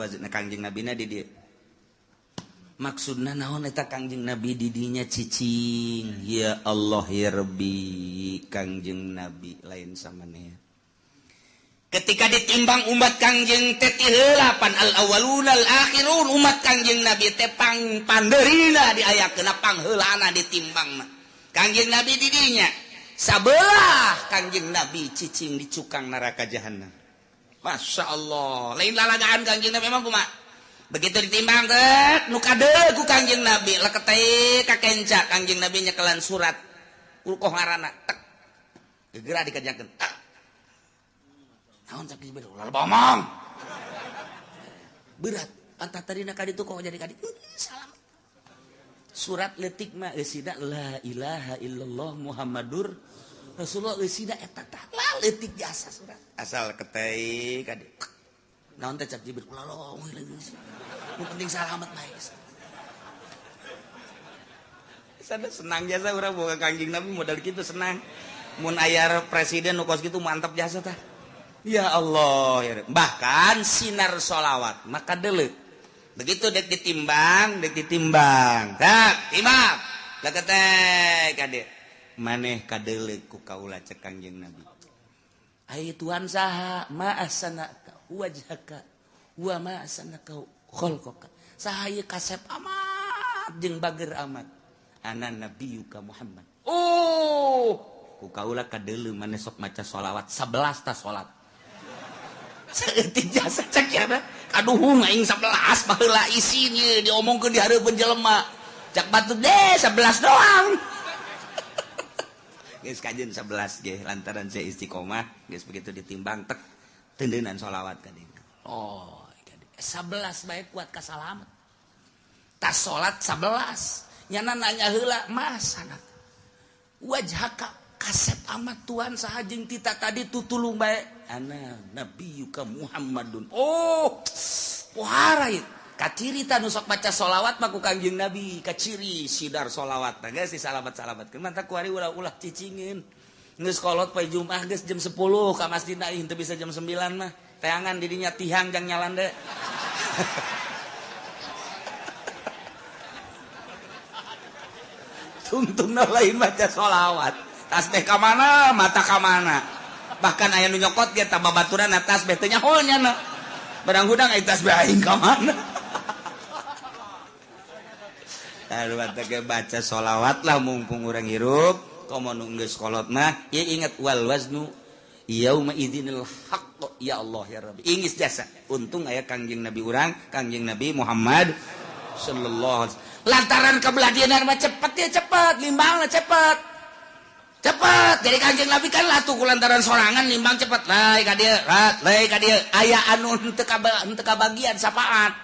wazna Kangjeng Nabi na di dieu. Maksudna naon eta Kangjeng Nabi di dinya cicing? Ya Allah ya Rabbi, Kangjeng Nabi lain samanea. Ketika ditimbang umat Kangjeng teh ti heula pan al awwaluna al akhirun, umat Kangjeng Nabi teh pang pandeurina diayakeun pangheulana ditimbangna. Kangjeng Nabi di dinya sabelah Kangjeng Nabi cicing di cukang neraka jahanam. Masya Allah, lain lalagaan Kangjeng Nabi memang kumaha. Begitu ditimbang teh nu kadeul ku Kangjeng Nabi leketeh ka kenca Kangjeng Nabi nyekelan surat ulkoh ngaranna tek gegera dikerjakeun tek. Naon cak Jibril ulah bomong. Berat pantat tadina ka ditu kok jadi ka ditu. Salam. Surat leutik mah eusina la ilaha illallah Muhammadur Rasulullah eusina eta tah leutik jasa surat. Asal ketei ka ditu. Naon teh cak Jibril ulah lomong leutik. Nu penting salamet bae. Sana senang jasa urang boga Kangjeng Nabi modal kitu senang. Mun aya presiden nu kos kitu mantap jasa tah. Ya Allah ya. Bahkan sinar sholawat maka deuleu. Begitu dek ditimbang, dek ditimbang. Tak, timbang. Leketek ka dieu. Maneh kadeuleu ku kaula cek Kangjeng Nabi. Ai Tuhan saha ma ahsana wajhaka wa ma ahsana khalqaka. Saha ieu kasep amat jeung bager amat. Ana nabiyuka Muhammad. Oh, ku kaula kadeuleu maneh sok maca sholawat 11 ta salat. Saeutik jasa cek ya kaduhung aing 11 baheula isin ieu diomongkeun di hareupeun jelema. Cak batur deh 11 doang. Geus kajeun 11 ge lantaran saya istiqomah geus begitu ditimbang tek tendeunan sholawat ka dieu. Oh, 11 bae kuat ka salamet. Tas salat 11 nyana nanya heula masana. Wajhaka kasep amat Tuhan saha jeung tita tadi tutulung bae. Ana nabiyuka Muhammadun. Oh, pohara ieu. Kaciri ta nu sok maca sholawat mah ku Kangjeng Nabi, kaciri sidar sholawat. Nah geus disalamat-salamatkeun mantap kuari ulah-ulah cicingin. Geus kolot poe Jumat geus jam 10 ka masjid aing teu bisa jam 9 mah. Teangan didinya tihang jang nyalande. Tungtungna lain maca sholawat. Tasbih ka mana, mata ka mana. Bahkan aya nu nyokot ge tambah baturan tasbih teh nyaho nya. Barang hudang aya tasbih aing ka mana. Aduh teh baca sholawat lah mumpung urang hirup. Komo nu geus kolot mah ieu inget wal waznu yauma idzinil haqq ya Allah ya Rabbi. Ingis jasa. Untung aya Kangjeng Nabi urang, Kangjeng Nabi Muhammad sallallahu alaihi wasallam. Lantaran kebelah mah cepet ya cepet, limbangna cepet. Cepet. Jadi Kangjeng Nabi kan latuh ku lantaran sorangan limbang cepet. Lai ka dieu, rat, lai ka dieu. Aya anu henteu kabagian sapaat.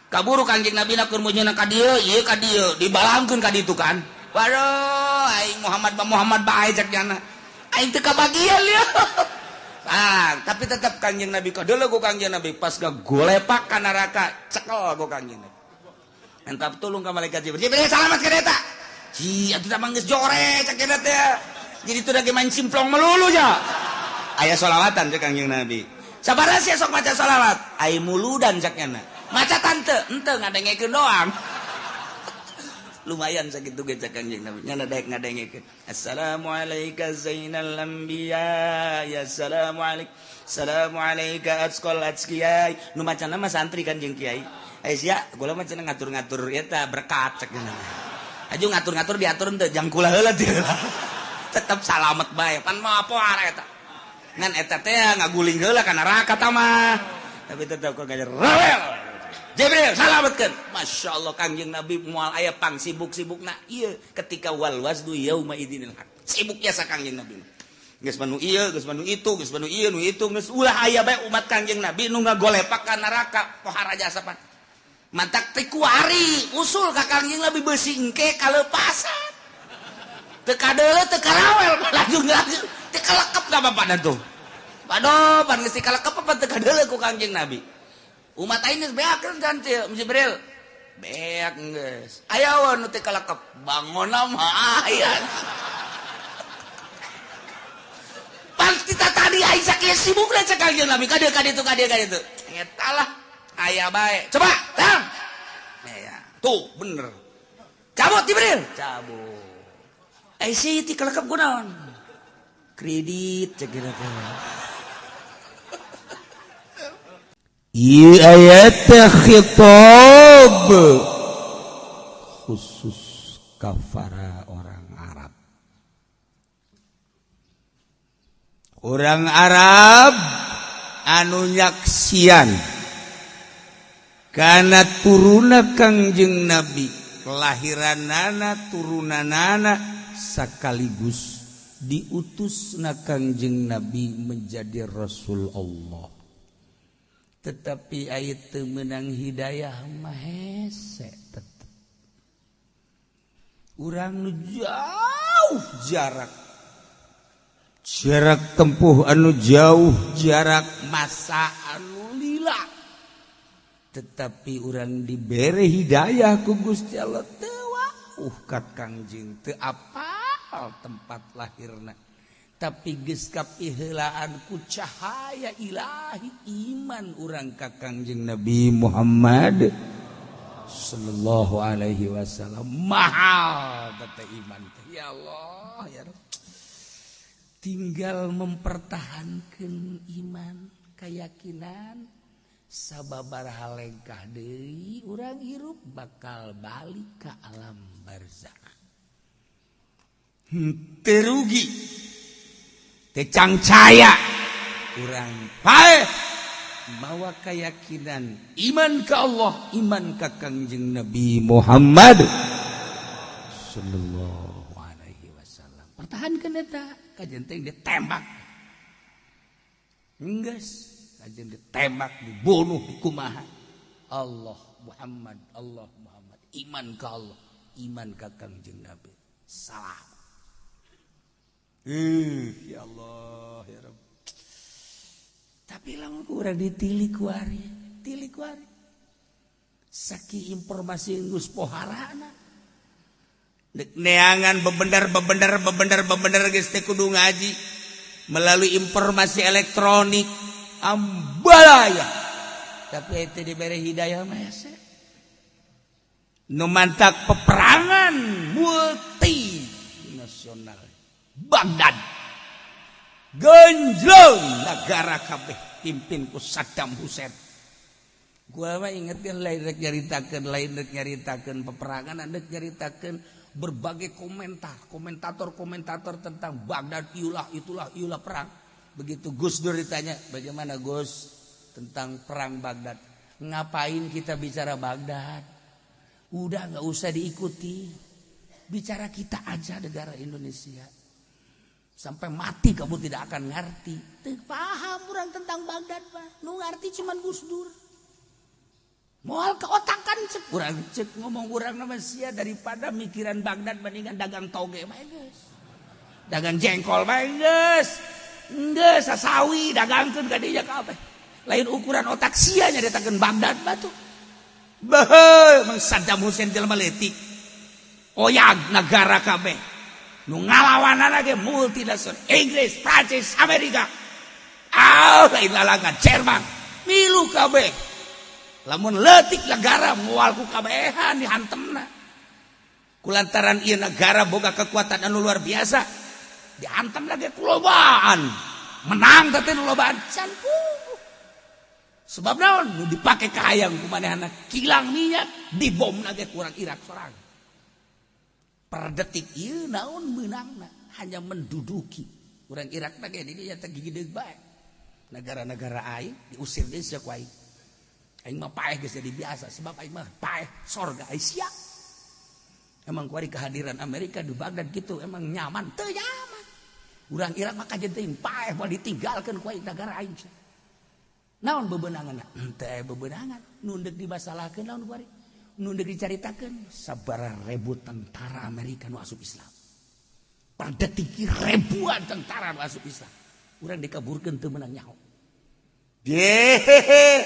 Kaburu Kangjeng Nabi na keur meunyeuna ka dieu, ieu ka dieu, dibalangkeun ka ditu kan. Waduh, aing Muhammad ba Muhammad bae cek nyana. Aing teu kabagian lieu. Ah, tapi tetap Kangjeng Nabi kadeuleu ku Kangjeng Nabi pas gagolepak ka neraka, cekel ku Kangjeng Nabi. Entap tulung ka malaikat Jibril. Jibril salamat ka eta. Hi, atuh tah geus jore cek eta teh. Jadi itu lagi main simplong melulu ya. Aya sholawatan cek Kangjeng Nabi. Sabaraha sia sok maca sholawat? Ai muludan cek nyana. Maca tante, henteu ngadengekeun doang. Lumayan sakitu ge cek Kangjeng Nabi. Nyana daek ngadengekeun. Assalamualaika zainal anbiya, ya assalamualaik. Assalamualaika atqal atqiyai. Nu macana mah santri kan jeung kiai. Ai sia, gula mah cenah ngatur-ngatur eta berkat cek nyana. Aju ngatur-ngatur diatur henteu jang kula heula teh. Tetep salamet bae pan mah poar eta. Ngan eta teh ngaguling heula ka neraka ta mah. Tapi tetep kok gajer rawel. Jibril salametkeun. Masya Allah Kangjeng Nabi moal aya pang sibuk-sibukna ieu ketika wal waznu yauma idzinil haq. Sibuk jasa Kangjeng Nabi. Geus manu ieu, geus manu itu, geus manu ieu nu itu, geus ulah aya bae umat Kangjeng Nabi nu ngagolepak ka neraka pohara jasa pan. Mantak teh kuari usul ka Kangjeng Nabi beusi engke kalepasan. Teu kadeuleu teu karawel lajung-lajung teu kalekep ka bapana tuh. Waduh, pan geus teu kalekep apa teu kadeuleu ku Kangjeng Nabi. Umat aing geus beakeun kan Jibril. Beak geus. Aya we nu teu kalekep, bangonna mah aya. Pan kita tadi aing sakieu sibukna cek Kangjeng Nabi ka dieu ka ditu ka dieu ka ditu. Eta lah. Aya bae. Coba, tang. Ya, tuh bener. Cabut Jibril, cabut. Eh si tikelekep kunaon? Kredit cek kira teh. Ieu ayat khitab khusus kafara orang Arab. Orang Arab anu nyaksian kana turuna Kangjeng Nabi, kelahiranana turunanana sekaligus diutusna Kangjeng Nabi menjadi Rasul Allah. Tetapi aya teu meunang hidayah mah hese tetep. Urang nu jauh jarak jarak tempuh anu jauh, jarak masa anu lila, tetapi urang dibere hidayah ku Gusti Allah teu wauh ka Kangjeng, teu apal tempat lahirna, tapi geus kapiheulaan ku cahaya ilahi iman urang ka Kangjeng Nabi Muhammad sallallahu alaihi wasallam. Mahal teh iman teh, ya Allah ya Rabb. Tinggal mempertahankan iman, keyakinan, sababaraha lengkah deui urang hirup bakal balik ke alam barzakh. Teu rugi, teu cangcaya urang paeh mawa keyakinan iman ke Allah, iman ka Kangjeng Nabi Muhammad sallallahu alaihi wasallam. Pertahankan eta. Kajen teh ditembak, enggeus kajen ditembak, dibunuh, dikumaha. Allah Muhammad, Allah Muhammad, iman ka Allah, iman ka Kangjeng Nabi. Salam. Ya Allah ya Rabb. Tapi lamun ku urang ditilik kuari, tilik kuari. Saking informasi geus poharana. Neangan bebendar bebendar bebendar bebendar geus teh kudu ngaji melalui informasi elektronik ambalaya, tapi itu diberi hidayah mah hese. Nu mantak peperangan multi nasional Baghdad genjlong negara kabeh pimpin ku Saddam Hussein. Gua mah ingetkeun lain rek nyaritakeun, lain rek nyaritakeun peperangan, rek nyaritakeun berbagai komentar, komentator-komentator tentang Baghdad, iulah, itulah, iulah perang. Begitu Gus Dur ditanya, bagaimana Gus tentang perang Baghdad? Ngapain kita bicara Baghdad? Udah nggak usah diikuti. Bicara kita aja negara Indonesia. Sampai mati kamu tidak akan ngerti. Teu paham orang tentang Baghdad, Pak. Nu ngerti cuman Gus Dur. Moal keotakan cek urang cek ngomong urang nama sia daripada mikiran Baghdad mendingan dagang toge bae geus. Dagang jengkol bae geus. Geus sasawi dagangkeun ka dinya kabeh. Lain ukuran otak sia nyaritakeun Baghdad batu. Beuh, mang Saddam Hussein jelema leutik. Oyag nagara kabeh. Nu ngalawanana ge multinasional Inggris, Prancis, Amerika. Ah, lain lalangan Jerman. Milu kabeh. Lamun leutik negara moal ku kabehan dihantemna. Kulantaran ieu negara boga kekuatan anu luar biasa, dihantam lagi kulobaan. Menang teh nu lobaan can puguh. Sebab naon nu dipake kahayang ku manehna kilang minyak dibom lagi kurang Irak sorang. Per detik ieu naon meunangna hanya menduduki. Urang Irak teh ge di dieu teh gigideug bae. Negara-negara aing diusir deui sia ku aing. Aing mah paeh geus jadi biasa sebab aing mah paeh sorga aing sia. Emang kuari kehadiran Amerika di Baghdad gitu emang nyaman teu nyaman. Urang Irak mah kajen teuing paeh moal ditinggalkeun ku aing negara aing. Naon bebenanganna? Teu aya bebenangan. Nu deuk dimasalahkeun naon kuari? Nu deuk dicaritakeun sabaraha ribu tentara Amerika nu asup Islam. Per detik ribuan tentara nu asup Islam. Urang dikaburkeun teu meunang nyaho. Yehehe.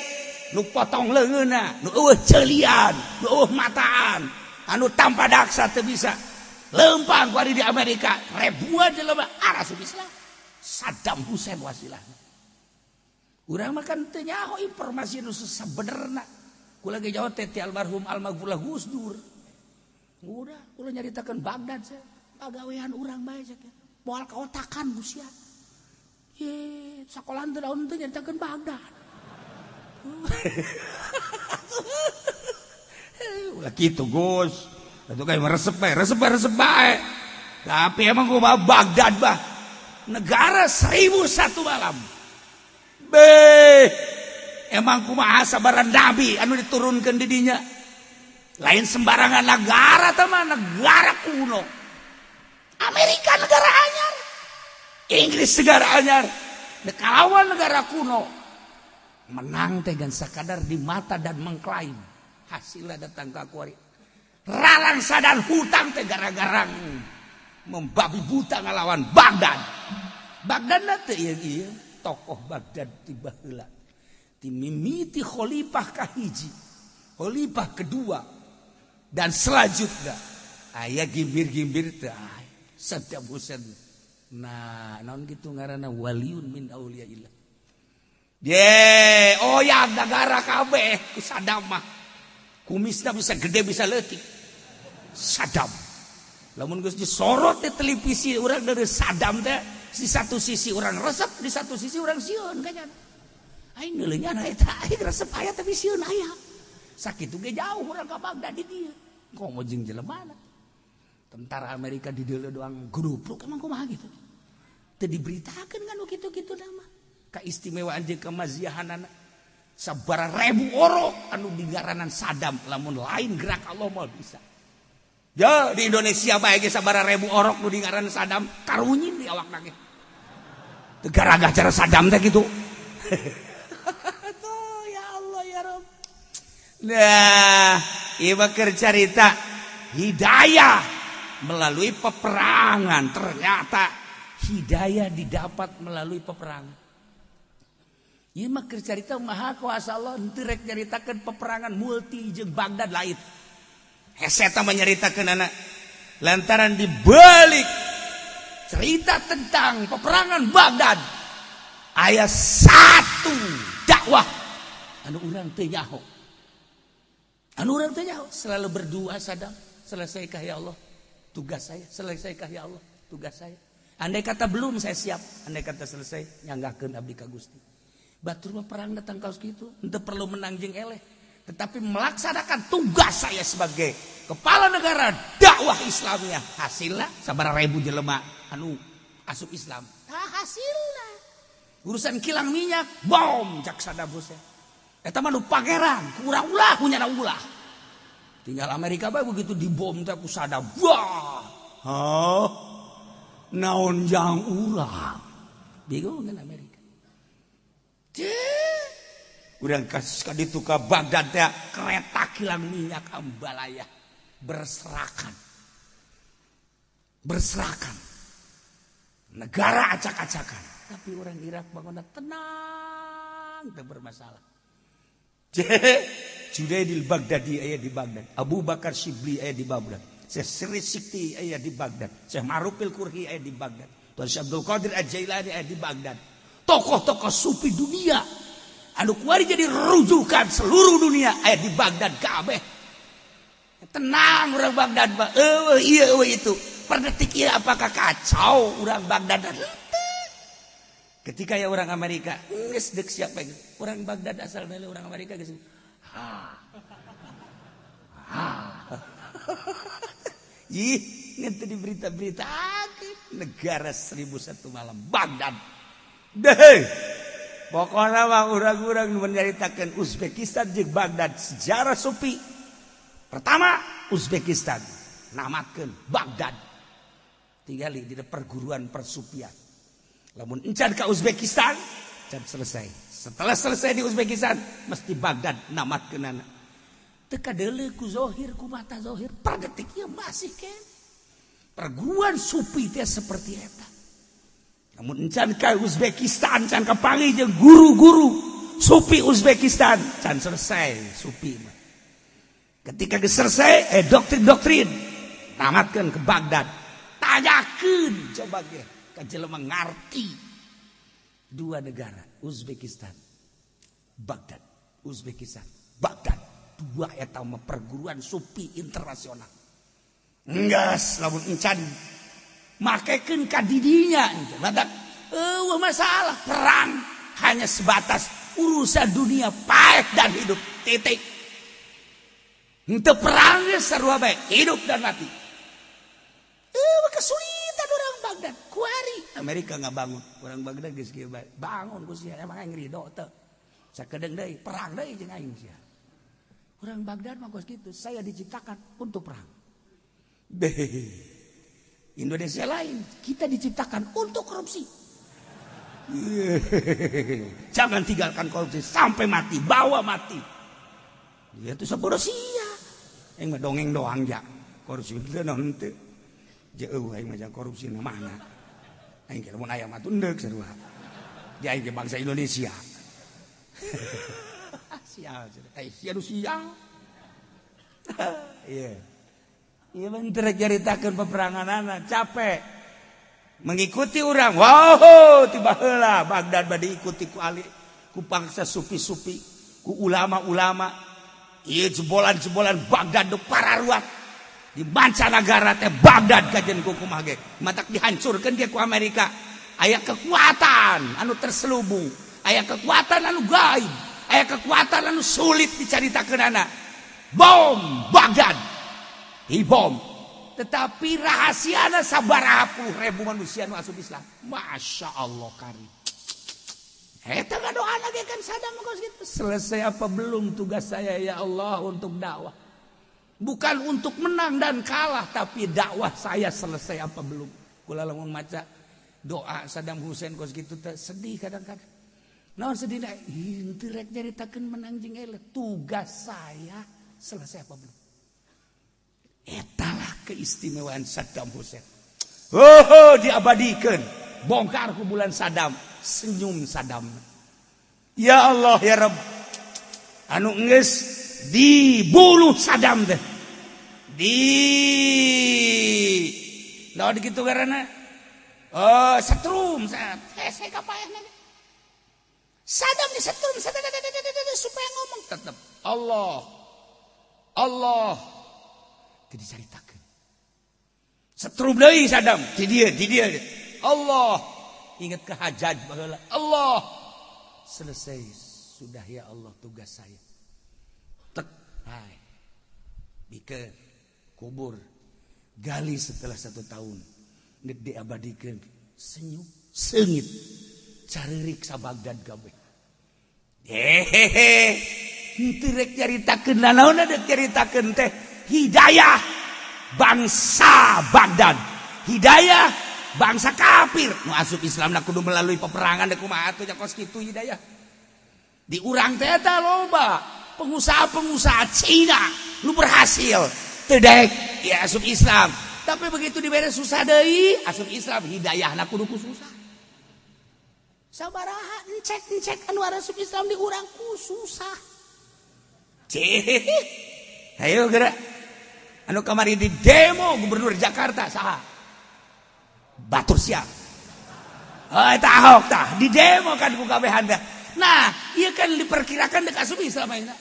Nu potong leungeunna, nu eueuh ceulian, nu eueuh mataan, anu tanpa daksa teu bisa. Leumpang kuari di Amerika, ribuan jelema asup Islam. Saddam Hussein wasilahna. Urang mah kan teu nyaho informasi nu sabenerna. Kula ge jauh teh ti almarhum almaghfurlah Gus Dur. Udah, kula nyaritakeun Baghdad sia. Pagawean urang bae sia. Moal kaotakan ku sia. Ye, sakolaan teu daun teu nyaritakeun Baghdad. Ulah kitu Gus. Atuh kayak resep bae, resep bae, resep bae. Tapi emang gua Baghdad bah. Negara 1001 malam. Beh, emang kumaha sabaran nabi anu diturunkan di dinya. Lain sembarangan negara teman, negara kuno. Amerika negara anyar, Inggris negara anyar, kalawan negara kuno. Menang teh gan sakadar di mata dan mengklaim. Hasilnya datang ke kuari. Ralangsa dan hutang teh gara-gara membabi buta ngalawan Baghdad. Baghdad teh ieu ieu. Tokoh Baghdad ti baheula ti mimiti khalifah kahiji, khalifah kedua dan selanjutnya aya gimbir-gimbir teh Saddam Hussein. Nah, naon kitu ngaranna waliun min auliyaillah. Ye, oh ya negara kabeh ku Saddam mah. Kumisna bisa gede bisa leutik. Saddam. Lamun geus disorot di televisi urang dari Saddam teh di satu sisi orang resep, di satu sisi orang sieun kan. Aing neuleungan eta aing resep aya tapi sieun aya. Sakitu ge jauh urang ka Baghdad di dieu. Komo jeung jelemana. Tentara Amerika di dieu doang grupluk emang kumaha gitu. Teu diberitakeun kan kitu-kitu mah. Kaistimewaan jeung kemaziahanana. Sabaraha ribu orok anu dingaranan Saddam lamun lain gerak Allah mah bisa. Ya di Indonesia bae ge sabaraha ribu orok nu dingaranan Saddam karunyin di awakna ge. Teu garagah cara Saddam teh kitu. Tuh ya Allah ya Rabb. Nah, ieu mah keur carita hidayah melalui peperangan. Ternyata hidayah didapat melalui peperangan. Ieu mah keur carita maha kuasa Allah henteu rek nyaritakeun peperangan multi jeung Baghdad lain. Heseta menyeritakan anak lantaran dibalik cerita tentang peperangan Baghdad aya satu dakwah anu urang teu nyaho, anu urang teu nyaho selalu berdoa Saddam, selesaikah ya Allah tugas saya, selesaikah ya Allah tugas saya. Andai kata belum saya siap, andai kata selesai nyanggahkeun abdi ka Gusti. Batur mah perang datang kaos kitu henteu perlu menang jeung eleh, tetapi melaksanakan tugas saya sebagai kepala negara dakwah Islamnya. Hasilnya sabaraha ribu jelema anu asup Islam. Nah, hasilnya urusan kilang minyak bom cak Saddam Hussein. Eta mah nu pangeran kurang ulah punya ulah. Tinggal Amerika bae begitu dibom teh ku Saddam. Wah. Hah? Naon jang urang? Bingung kan Amerika. Cih. Urang kasus ka ditu ka Baghdad teh kereta kilang minyak ambalaya berserakan. Berserakan. Negara acak-acakan. Tapi orang Irak bangunna tenang, teu bermasalah. Junaidil Baghdadi aya di Baghdad, Abu Bakar Shibli aya di Baghdad, Syekh Sirri Sikti aya di Baghdad, Syekh Ma'rufil Kurhi aya di Baghdad, Tuan Syekh Abdul Qadir Al-Jailani aya di Baghdad. Tokoh-tokoh sufi dunia anu kuari jadi rujukan seluruh dunia aya di Baghdad kabeh. Tenang orang Baghdad mah, eueuh ieu eueuh itu. Per detik ieu apakah kacau orang Baghdad? Ketika ya orang Amerika geus deuk siapa orang Baghdad asal dari orang Amerika geus. Ha. Ha. Ih, ngan di berita-berita negara 1001 malam Baghdad. Deh. Pokoknya mah urang-urang menyaritakeun Uzbekistan jeung Baghdad sejarah sufi. Pertama Uzbekistan namatkeun Baghdad. Tinggali di perguruan persufian. Lamun encan ka Uzbekistan, can selesai. Setelah selesai di Uzbekistan, mesti Baghdad namatkeunana. Teu kadeuleu ku zohir, ku mata zohir, per detik ieu masih keneh. Perguruan sufi teh seperti eta. Namun encan ka Uzbekistan, can kapanggih jeung guru-guru sufi Uzbekistan, can selesai sufi mah. Ketika geus selesai, doktrin-doktrin tamatkeun ke Baghdad. Tanyakeun coba ge ka jelema ngarti. Dua negara, Uzbekistan Baghdad, Uzbekistan, Baghdad. Dua eta mah perguruan sufi internasional. Enggeus lamun encan makekeun ka didinya badak eueuh masalah perang hanya sebatas urusan dunia paeh dan hidup titik. Henteu perang ge sarua bae hidup dan mati. Eueuh kesulitan orang Baghdad kuari Amerika ngabangun orang Baghdad geus kieu bae bangun ku sia emang aing ridho teu sakedeung deui perang deui jeung aing sia. Orang Baghdad mah kos kitu, saya diciptakan untuk perang. Beh. Indonesia lain, kita diciptakan untuk korupsi. Jangan tinggalkan korupsi sampai mati, bawa mati. Dia tuh sabodo sia. Aing mah dongeng doang ja. Korupsi teu naon teu. Jeuh aing mah korupsi na mana. Aing kira mun aya mah tunduk sarua. Di aing ge bangsa Indonesia. Sial, sia nu sial. Iya. Iya bener caritakeun peperanganana capek. Mengikuti orang. Wow, tiba heula Baghdad bade diikuti ku ali ku bangsa sufi-sufi, ku ulama-ulama. Ieu jebolan-jebolan Baghdad nu pararuat. Di mancanagara teh Baghdad kajen ku kumaha ge. Matak dihancurkeun ge ku Amerika. Aya kekuatan anu terselubung, aya kekuatan anu gaib, aya kekuatan anu sulit dicaritakeunana. Bom Baghdad. Dibom. Tetapi rahasiana sabaraha puluh ribu manusia nu asup Islam. Masya Allah kari. Eta ngadoana ge kan Saddam kos gitu. Selesai apa belum tugas saya ya Allah untuk dakwah? Bukan untuk menang dan kalah, tapi dakwah saya selesai apa belum? Kula lamun maca doa Saddam Hussein kos gitu teh sedih kadang-kadang. Naon sedih da? Henteu rek nyaritakeun menang jeung eleh. Tugas saya selesai apa belum? Etalah keistimewaan Saddam Hussein. Oh, diabadikan. Bongkar kuburan Saddam, senyum Saddam. Ya Allah ya Rabb. Anu geus dibunuh Saddam teh. Di naon kitu karena oh setrum saya kapaehna. Saddam disetrum supaya ngomong tetep Allah Allah teu dicaritakeun. Setrum deui Saddam di dieu di dieu. Allah ingat ke Hajjaj baheula. Allah selesai sudah ya Allah tugas saya. Tek hai. Bikeun kubur gali setelah 1 tahun nek diabadikeun senyum seungit caririk sa Baghdad kabeh. Hehehe henteu rek nyaritakeun nanaon dek nyaritakeun teh hidayah bangsa Baghdad, hidayah bangsa kafir nu asup Islam na kudu melalui peperangan dek kumaha atuh nya kos kitu hidayah. Di urang teh eta loba pengusaha-pengusaha Cina nu berhasil teu daek ya asup Islam, tapi begitu dibere susah deui asup Islam hidayahna kudu ku susah. Sabaraha encek-encek anu asup Islam di urang ku susah. Cih. Ayo gerak. Anu kamari di demo gubernur Jakarta saha? Batur siap. Oh, eta Ahok tah di demo kan ku kabehan teh. Nah, ieu kan diperkirakan dek asup Islam ayeuna.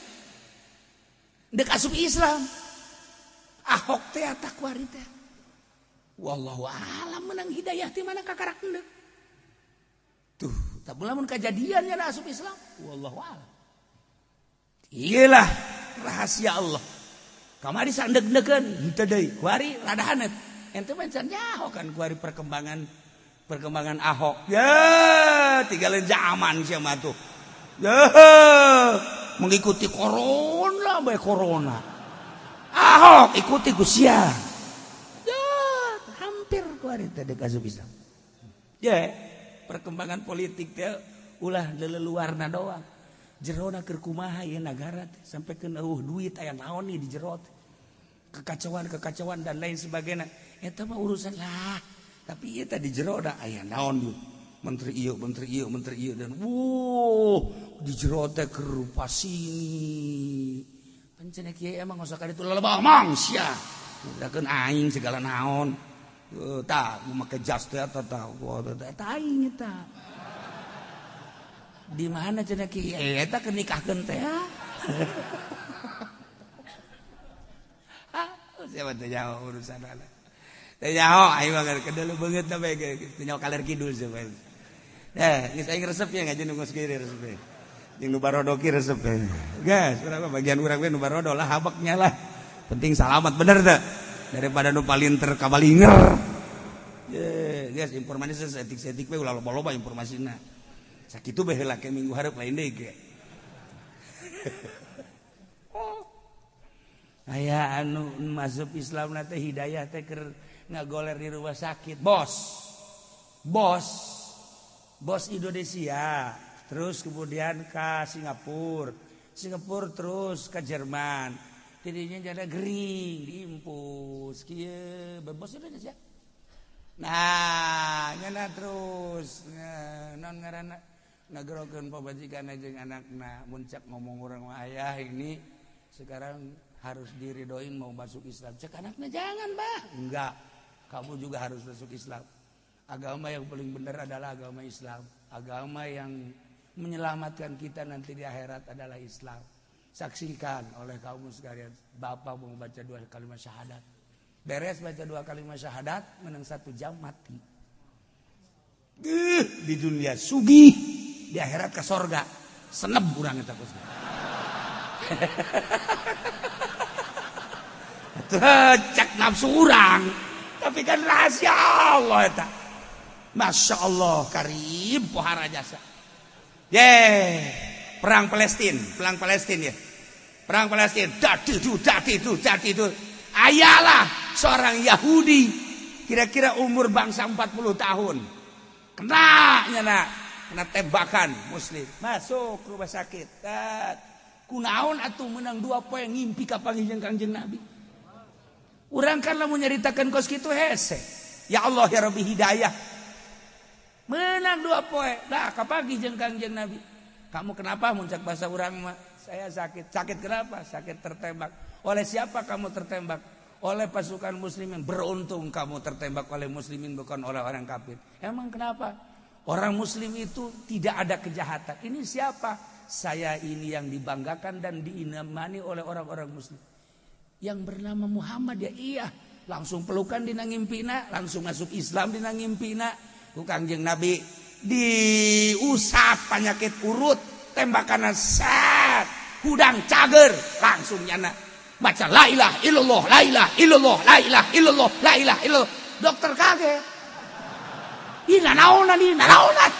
Dek asup Islam. Ahok teh eta kuari teh. Wallahu alam menang hidayah ti mana kakarak endek. Tuh, tak lamun kajadian nya asup Islam. Wallahu alam. Iyalah rahasia Allah. Kamari sandeg-degeun henteu deui. Kuari rada hanet. Ente mah can nyaho kan kuari perkembangan Ahok. Ya, tinggalin zaman sia mah tuh. Ya, mengikuti corona bae corona. Ahok ikuti ku sia. Ya, hampir kuari teh dek asup Islam. Ya, perkembangan politik teh ulah leleluarna doang. Jerona keur kumaha ieu nagara teh sampai keun eueuh duit aya naon nih di jero teh. Kekacauan-kekacauan dan lain sebagainya. Eta mah urusan lah. Tapi ieu teh di jero da aya naon ieu. Menteri ieu, menteri ieu, menteri ieu dan wuh di jero teh keur sini. Pancen kieu emang usah ka ditu lelebah omong sia. Udakeun aing segala naon. Tah make jas teh eta tah. Eta aing eta. Di mana cenah ki? Eta keur nikahkeun teh. Ah, siapa teh nyaho urusan anak. Teh nyaho aing mah kedelu beungeut na bae teh nyaho kaler kidul sia. Eh, geus aing resep ya ngaji nu geus kieu resep. Jeung nu barodo ki resep. Geus, urang bagian urang we nu barodo lah habeknya lah. Penting salamat bener teh. Daripada nu palinter kabalinger. Ye, geus informasi seetik-seetik we ulah loba-loba informasina. Sakitu bae heula ke minggu hareup lain deui ge. Oh. Aya anu masuk Islam na teh hidayah teh keur ngagoler di rumah sakit. Bos. Bos. Bos Indonesia, terus kemudian ke Singapura. Singapura terus ke Jerman. Tidinya jadi gering diimpus kieu bos Indonesia. Nah, nyana terus non ngaranna ngagerokeun pamajikan jeung anakna muncak ngomong urang ayah ini sekarang harus diridoin mau masuk Islam. Cek anakna jangan, Bah. Enggak. Kamu juga harus masuk Islam. Agama yang paling benar adalah agama Islam. Agama yang menyelamatkan kita nanti di akhirat adalah Islam. Saksikan oleh kaum sekalian, bapak mau baca 2 kalimat syahadat. Beres baca 2 kalimat syahadat, menang 1 jam mati. Di dunia sugih, di akhirat ke sorga. Seneb urang eta kos. Cek nafsu urang, tapi kan rahasia Allah eta. Masya Allah, karim pohara jasa. Ye, perang Palestina ya. Perang Palestina, dati itu. Ayalah seorang Yahudi, kira-kira umur bangsa 40 tahun. Kena nyana, kena tembakan muslim. Masuk rumah sakit. Kunaon atuh menang 2 poe ngimpi ka panggih jeung Kangjeng Nabi. Urang kan lamun nyaritakeun kos kitu hese. Ya Allah ya Rabbi hidayah. Menang 2 poe, dah kapanggih jeung Kangjeng Nabi. Kamu kenapa muncak bahasa urang mah? Saya sakit. Sakit kenapa? Sakit tertembak. Oleh siapa kamu tertembak? Oleh pasukan muslimin. Beruntung kamu tertembak oleh muslimin bukan oleh orang kafir. Emang kenapa? Orang muslim itu tidak ada kejahatan. Ini siapa? Saya ini yang dibanggakan dan diimani oleh orang-orang muslim. Yang bernama Muhammad ya iya. Langsung pelukan dina ngimpina, langsung masuk Islam dina ngimpina. Ku Kangjeng Nabi diusap penyakit urut, tembakan set, hudang cager, langsung nyana baca la ilaha illallah, la ilaha illallah, la ilaha illallah, la ilaha illallah. Dokter kaget. Ih nanaonan, ih nanaonan.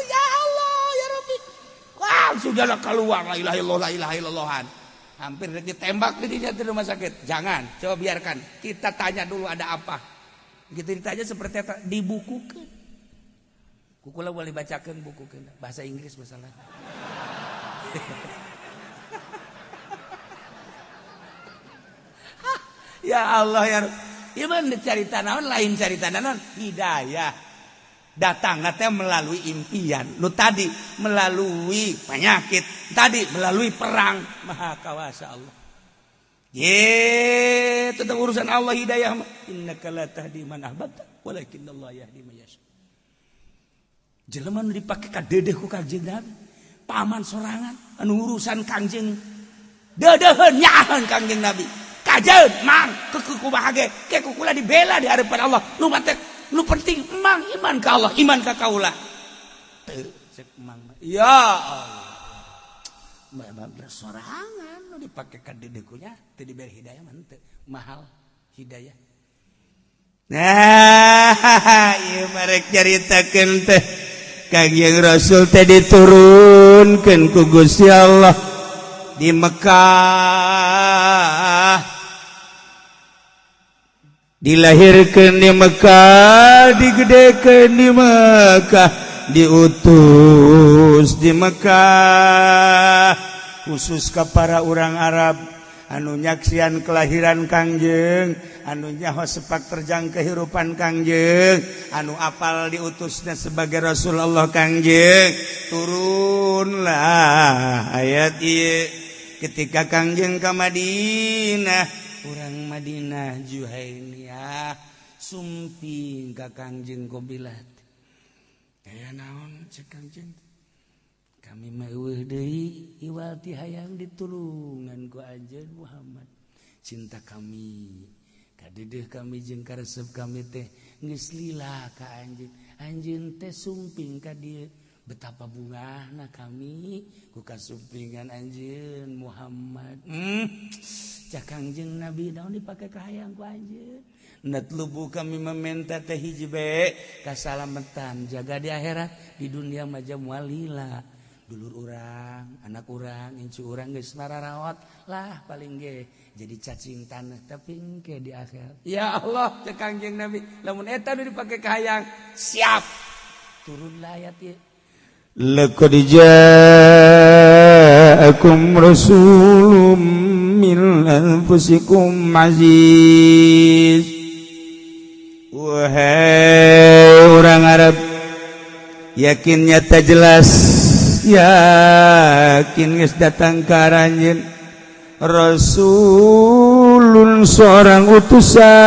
Ya Allah, ya Rabbi. Wah, sudahlah keluar la ilaha illallah, la ilaha illallahan. Hampir ditembak di rumah sakit. Jangan, coba biarkan. Kita tanya dulu ada apa. Gitu ditanya seperti apa, dibukukan. Kukula boleh bacakan buku bahasa Inggris masalah. Ya Allah ya. Ieu cari naon lain cari naon hidayah. Datang teh melalui impian. Nu tadi melalui penyakit, tadi melalui perang. Maha kawasa Allah. Ye, tetap urusan Allah hidayah. Innaka la tahdi man ahbabta, walakinnallaha yahdi man yasha. Jelema nu dipake ka dedeh ku Kangjeng Nabi, paman sorangan anu urusan Kangjeng. Dedeuheun nyaaheun Kangjeng Nabi. Kajeun mang kekeu kumaha ge, ke kukula dibela di hadapan Allah. Nu mate nu penting emang iman ka Allah, iman ka kaula. Teu cek emang. Ya Allah. Memang sorangan nu dipake ka dedeh kunya teu diberi hidayah mah teu mahal hidayah. Nah, ieu marek nyaritakeun teh Kangjeng Rasul teh diturunkeun ku Gusti Allah di Mekah. Dilahirkeun di Mekah, digedekeun di Mekah, diutus di Mekah. Khusus ka para urang Arab anu nyaksian kelahiran Kangjeng, anu nyaho sepak terjang kehidupan Kangjeng, anu apal diutusnya sebagai Rasulullah Kangjeng. Turunlah ayat ieu ketika Kangjeng ka Madinah. Urang Madinah Juhainiyah sumping ka Kangjeng Qobilat. Aya naon cek Kangjeng? Kami mah eueuh deui iwal ti hayang ditulungan ku anjeun Muhammad. Cinta kami kadedeh kami jeung karesep kami teh geus lila ka anjeun. Anjeun teh sumping ka dieu. Betapa bungahna kami ku kasumpingan anjeun Muhammad. Cak Kangjeng Nabi naon dipake kahayang ku anjeun. Natlubu kami meminta teh hiji bae kasalametan jaga di akhirat, di dunia mah moal lila. Dulur urang, anak urang, incu urang geus mararawat lah paling ge jadi cacing tanah tapi engke di akhirat. Ya Allah, cek Kangjeng Nabi, lamun eta nu dipake kahayang, siap. Turunlah ayat ieu. Laqad ja'akum rasulun min anfusikum aziz. Wahai orang Arab, yakin nyata jelas, yakin geus datang ka aranjeun rasulun seorang utusan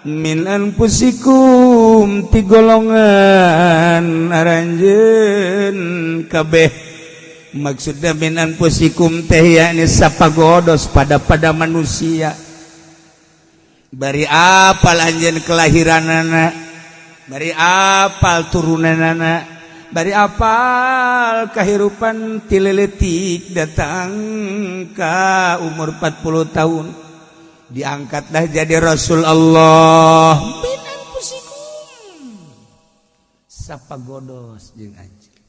min anfusikum ti golongan aranjeun kabeh. Maksudna min anfusikum teh yakni sapagodos pada pada manusia. Bari apal anjeun kelahiranana, bari apal turunanana, bari apal kahirupan ti leletik datang ka umur 40 tahun diangkatlah jadi Rasul Allah. Min anfusikum sapagodos jeung anjeun.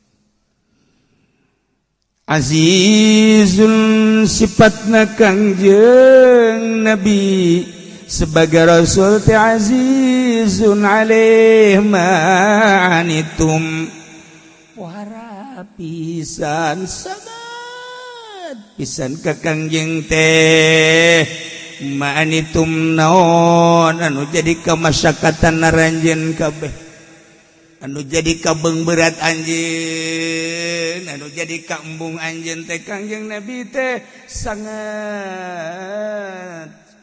Azizun sifatna Kangjeng Nabi sebagai Rasul teh azizun alaih ma anitum, pohara pisan sangat pisan ka Kangjeng teh ma anitum naon anu jadi kamasyakatan aranjeun kabeh, anu jadi kabeng berat anjeun, anu jadi kaembung anjeun teh Kangjeng Nabi teh sangat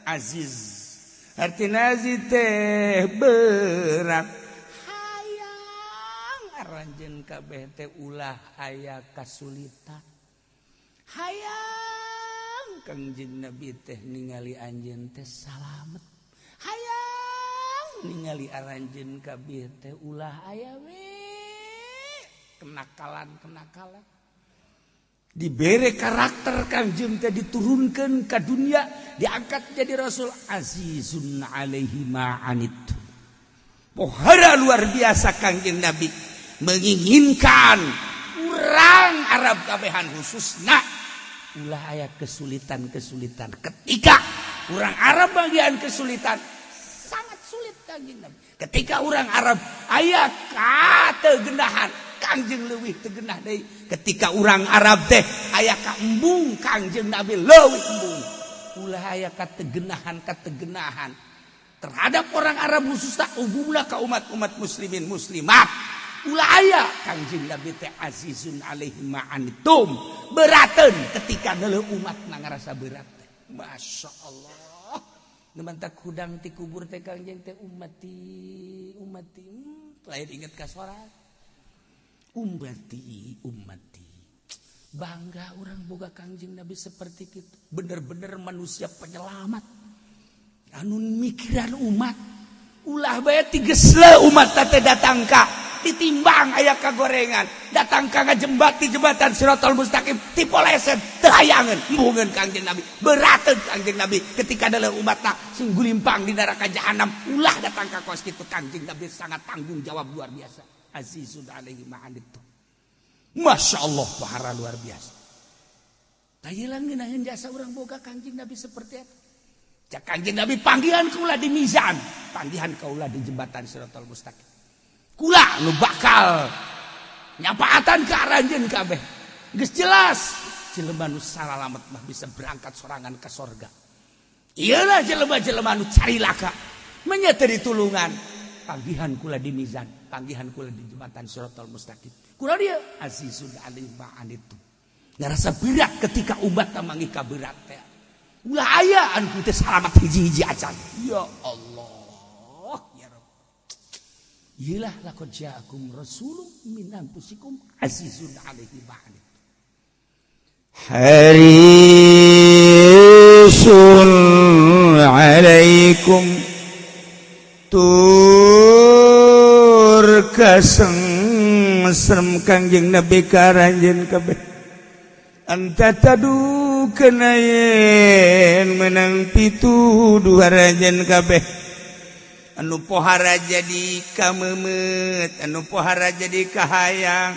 aziz. Artina aziz teh berat, hayang aranjeun kabeh teh ulah aya kasulitan. Hayang Kangjeng Nabi teh ningali anjeun teh salamet. Hayang ningali aranjeun kabeh teh ulah aya we kenakalan-kenakalan. Dibere karakter Kangjeng teh diturunkan ke dunia, diangkat jadi rasul. Azizun alaihi ma'anit, pohara luar biasa Kangjeng Nabi menginginkan urang Arab kabehan khususna ulah aya kesulitan-kesulitan. Ketika orang Arab bagian kesulitan sangat sulit Kangjeng Nabi. Ketika orang Arab aya kategenahan, Kangjeng leuwih tegenah deui. Ketika orang Arab teh aya kaembung, Kangjeng Nabi leuwih embung. Ulah aya kategenahan kategenahan terhadap orang Arab khususnya, umumna ka umat-umat muslimin muslimat ulah aya. Kangjeng Nabi teh azizun alaihi ma'anitum, beraten ketika neuleuh umat na ngarasa berat teh. Masya Allah, nu mantak hudang ti kubur teh Kangjeng teh ummati ummati, lain inget ka sorangan, ummati ummati. Bangga orang boga Kangjeng Nabi seperti itu, bener-bener manusia penyelamat anu mikiran umat. Ulah bae tigesle umat teh datang ka ditimbang aya kagorengan, datang ka ngajembat di jembatan Siratal Mustaqim tipoleset teu hayangeun, embungeun Kangjeng Nabi, berateun Kangjeng Nabi ketika adalah umatna sing gulimpang di neraka jahanam. Ulah datang ka kos kitu. Kangjeng Nabi sangat tanggung jawab luar biasa. Azizun alaihi ma'anittu, Masya Allah, pahara luar biasa. Tayilan ngeunaheun jasa urang boga Kangjeng Nabi seperti eta. Cak Kangjeng Nabi, panggihan kaula di mizan, panggihan kaula di jembatan Siratal Mustaqim, kula nu bakal nyapaatan ke aranjeun kabeh. Geus jelas jelema nu salalamet mah bisa berangkat sorangan ke sorga. Iyalah jelema-jelema nu cari laka menya teu ditulungan, panggihan kula di mizan, panggihan kula di jembatan Siratal Mustaqim. Kula dia azizun alaihi ma'anittu, ngarasa berat ketika umat manggih ka berat teh. Ulah aya anu teu salamat hiji-hiji acan. Ya Allah ya Rabb. Iyalah laqad ja'akum rasulun min anfusikum azizun 'alaihi ma 'anittum. Harisun 'alaikum tur kasengsem Kangjeng Nabi ka aranjeun kabeh anta tadu kana yen menang pituduh aranjeun kabeh anu pohara jadi kamemet, anu pohara jadi kahayang,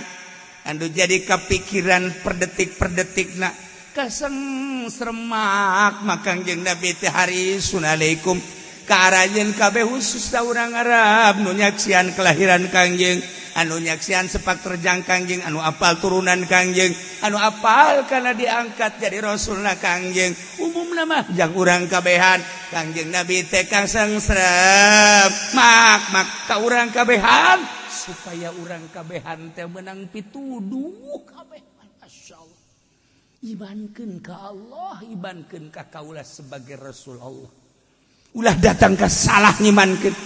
anu jadi kepikiran per detik per detikna kasengsremak Kangjeng Nabi teh harisun alaikum ka aranjeun kabeh, khusus urang Arab nu nyaksian kelahiran Kangjeng, anu nyaksian sepak terjang Kangjeng, anu apal turunan Kangjeng, anu apal karena diangkat jadi rasulna Kangjeng. Umumna mah jang urang kabehan Kangjeng Nabi teh kasengsrem mak mak ka urang kabehan supaya urang kabehan teh menang pituduh kabeh. Masyaallah, imankeun ka Allah, imankeun ka kaula sebagai Rasul Allah, ulah datang ke salah ngimankeun.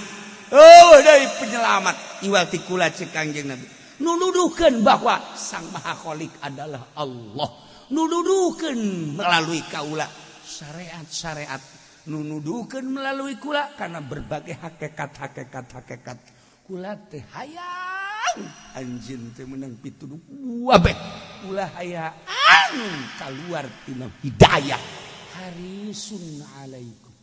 Oh, dari penyelamat iwal ti kula, cek Kangjeng Nabi, nuduhkeun bahwa Sang Maha Khalik adalah Allah, nuduhkeun melalui kaula syariat-syariat, nuduhkeun melalui kula karena berbagai hakikat hakikat hakikat. Kula teh hayang anjeun teh menang pituduh kabeh, ulah hayang keluar tina hidayah. Harisun alaikum.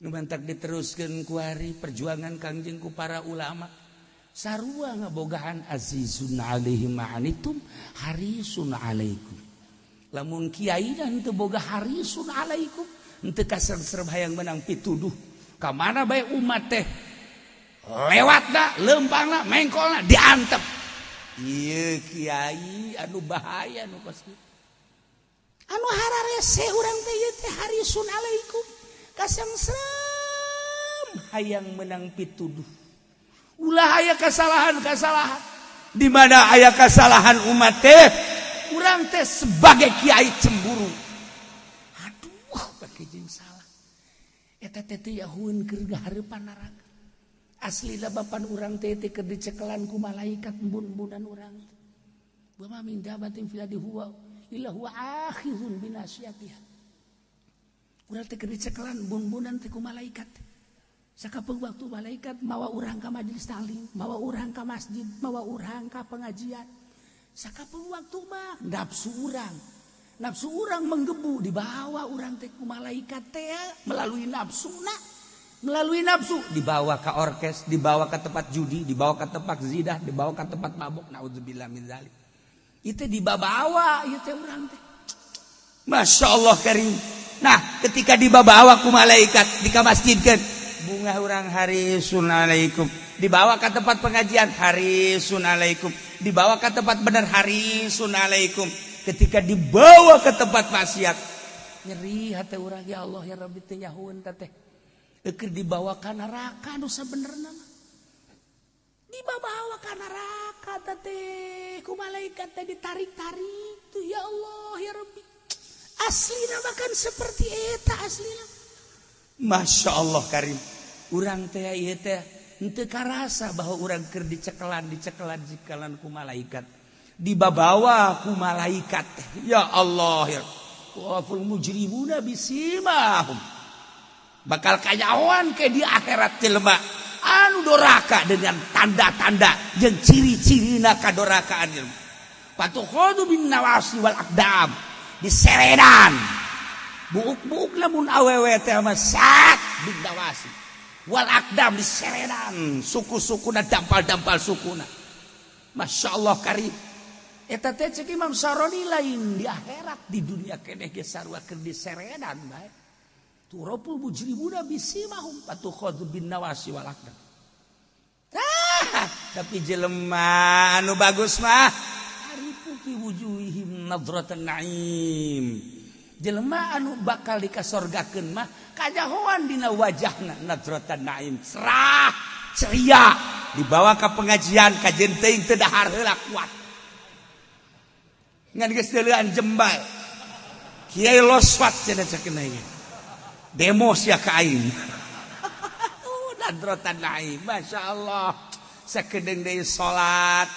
Nu mantak diteruskeun kuari perjuangan Kangjeng ku para ulama sarua ngabogaan azizun alaihi ma'anitum harisun alaikum. Lamun kiai dan teu boga harisun alaikum, henteu kasengsrem hayang menang pituduh, ka mana bae umat teh lewatna, lempangna, mengkolna diantep. Ieu kiai anu bahaya nu kos kitu. Anu hararese urang teh ieu teh harisun alaikum, kasengsrem hayang menang pituduh, ulah aya kesalahan-kesalahan. Di mana aya kesalahan umat teh, urang teh sebagai kiai cemburu, aduh, pakai jeung salah eta teh teu yahueun keur hareupan neraka. Aslina bapan urang teh teh keur dicekelan ku malaikat embun-embunan urang. Wa ma min dabatin fil ardi huwa illa huwa akhizun binasiyatiha. Urang teh keur dicekelan embun-embunan teh ku malaikat. Sakapeung waktu malaikat mawa urang ka majelis taklim, mawa urang ka masjid, mawa urang ka pengajian. Sakapeung waktu mah nafsu urang. Nafsu urang menggebu, dibawa urang teh ku malaikat teh melalui nafsuna. Melalui nafsu dibawa ke orkes, dibawa ke tempat judi, dibawa ke tempat zidah, dibawa ke tempat mabuk. Naudzubillah min zalik. Itu dibawa ieu teh urang teh. Masya Allah karim. Nah, ketika dibawa ku malaikat di masjidkeun, bunga urang harisun alaikum. Dibawa ke tempat pengajian harisun alaikum. Dibawa ke tempat benar harisun alaikum. Ketika dibawa ke tempat maksiat, nyeri hati urang, ya Allah ya Rabbi, teh nyahueun teh. Keur dibawa ka neraka nu sabenerna mah. Dibawa ka neraka teh ku malaikat teh ditarik-tarik tuh, ya Allah ya Rabbi. Aslina bahkan seperti eta aslina. Masya Allah karim. Urang teh ieu teh henteu karasa bahwa urang keur dicekelan dicekelan dicekelan ku malaikat. Dibabawa ku malaikat. Ya Allah ya. Waful mujrimuna bisimahum. Bakal kanyahoan ke di akhirat jelema anu doraka dengan tanda-tanda jeung ciri-cirina kadorakaan jelema. Patukhadu bin nawasi wal aqdam, diseredan buuk-buuk. Lamun awewe teh mah sat bin nawasi wal aqdam, diseredan suku-sukuna, dampal-dampal sukuna. Masya Allah karim. Eta teh cek Imam Saroni lain di akhirat, di dunia keneh ge sarua keur diseredan bae. Turapul mujrimuna bisimahum patukhadu bin nawasi wal aqdam. Ah, tapi jelema anu bagus mah arifu fi wujuhihim nadratan na'im. Jelema anu bakal dikasorgakeun mah kajahoan dina wajahna nadratan na'im, cerah ceria. Dibawa ke pengajian kajen teuing teu dahar heula kuat, ngan geus deuleuan jembal kiai loswat cenah, cek demo sia ka aing. Nadratan na'im, Masya Allah. Sakedeung deui salat,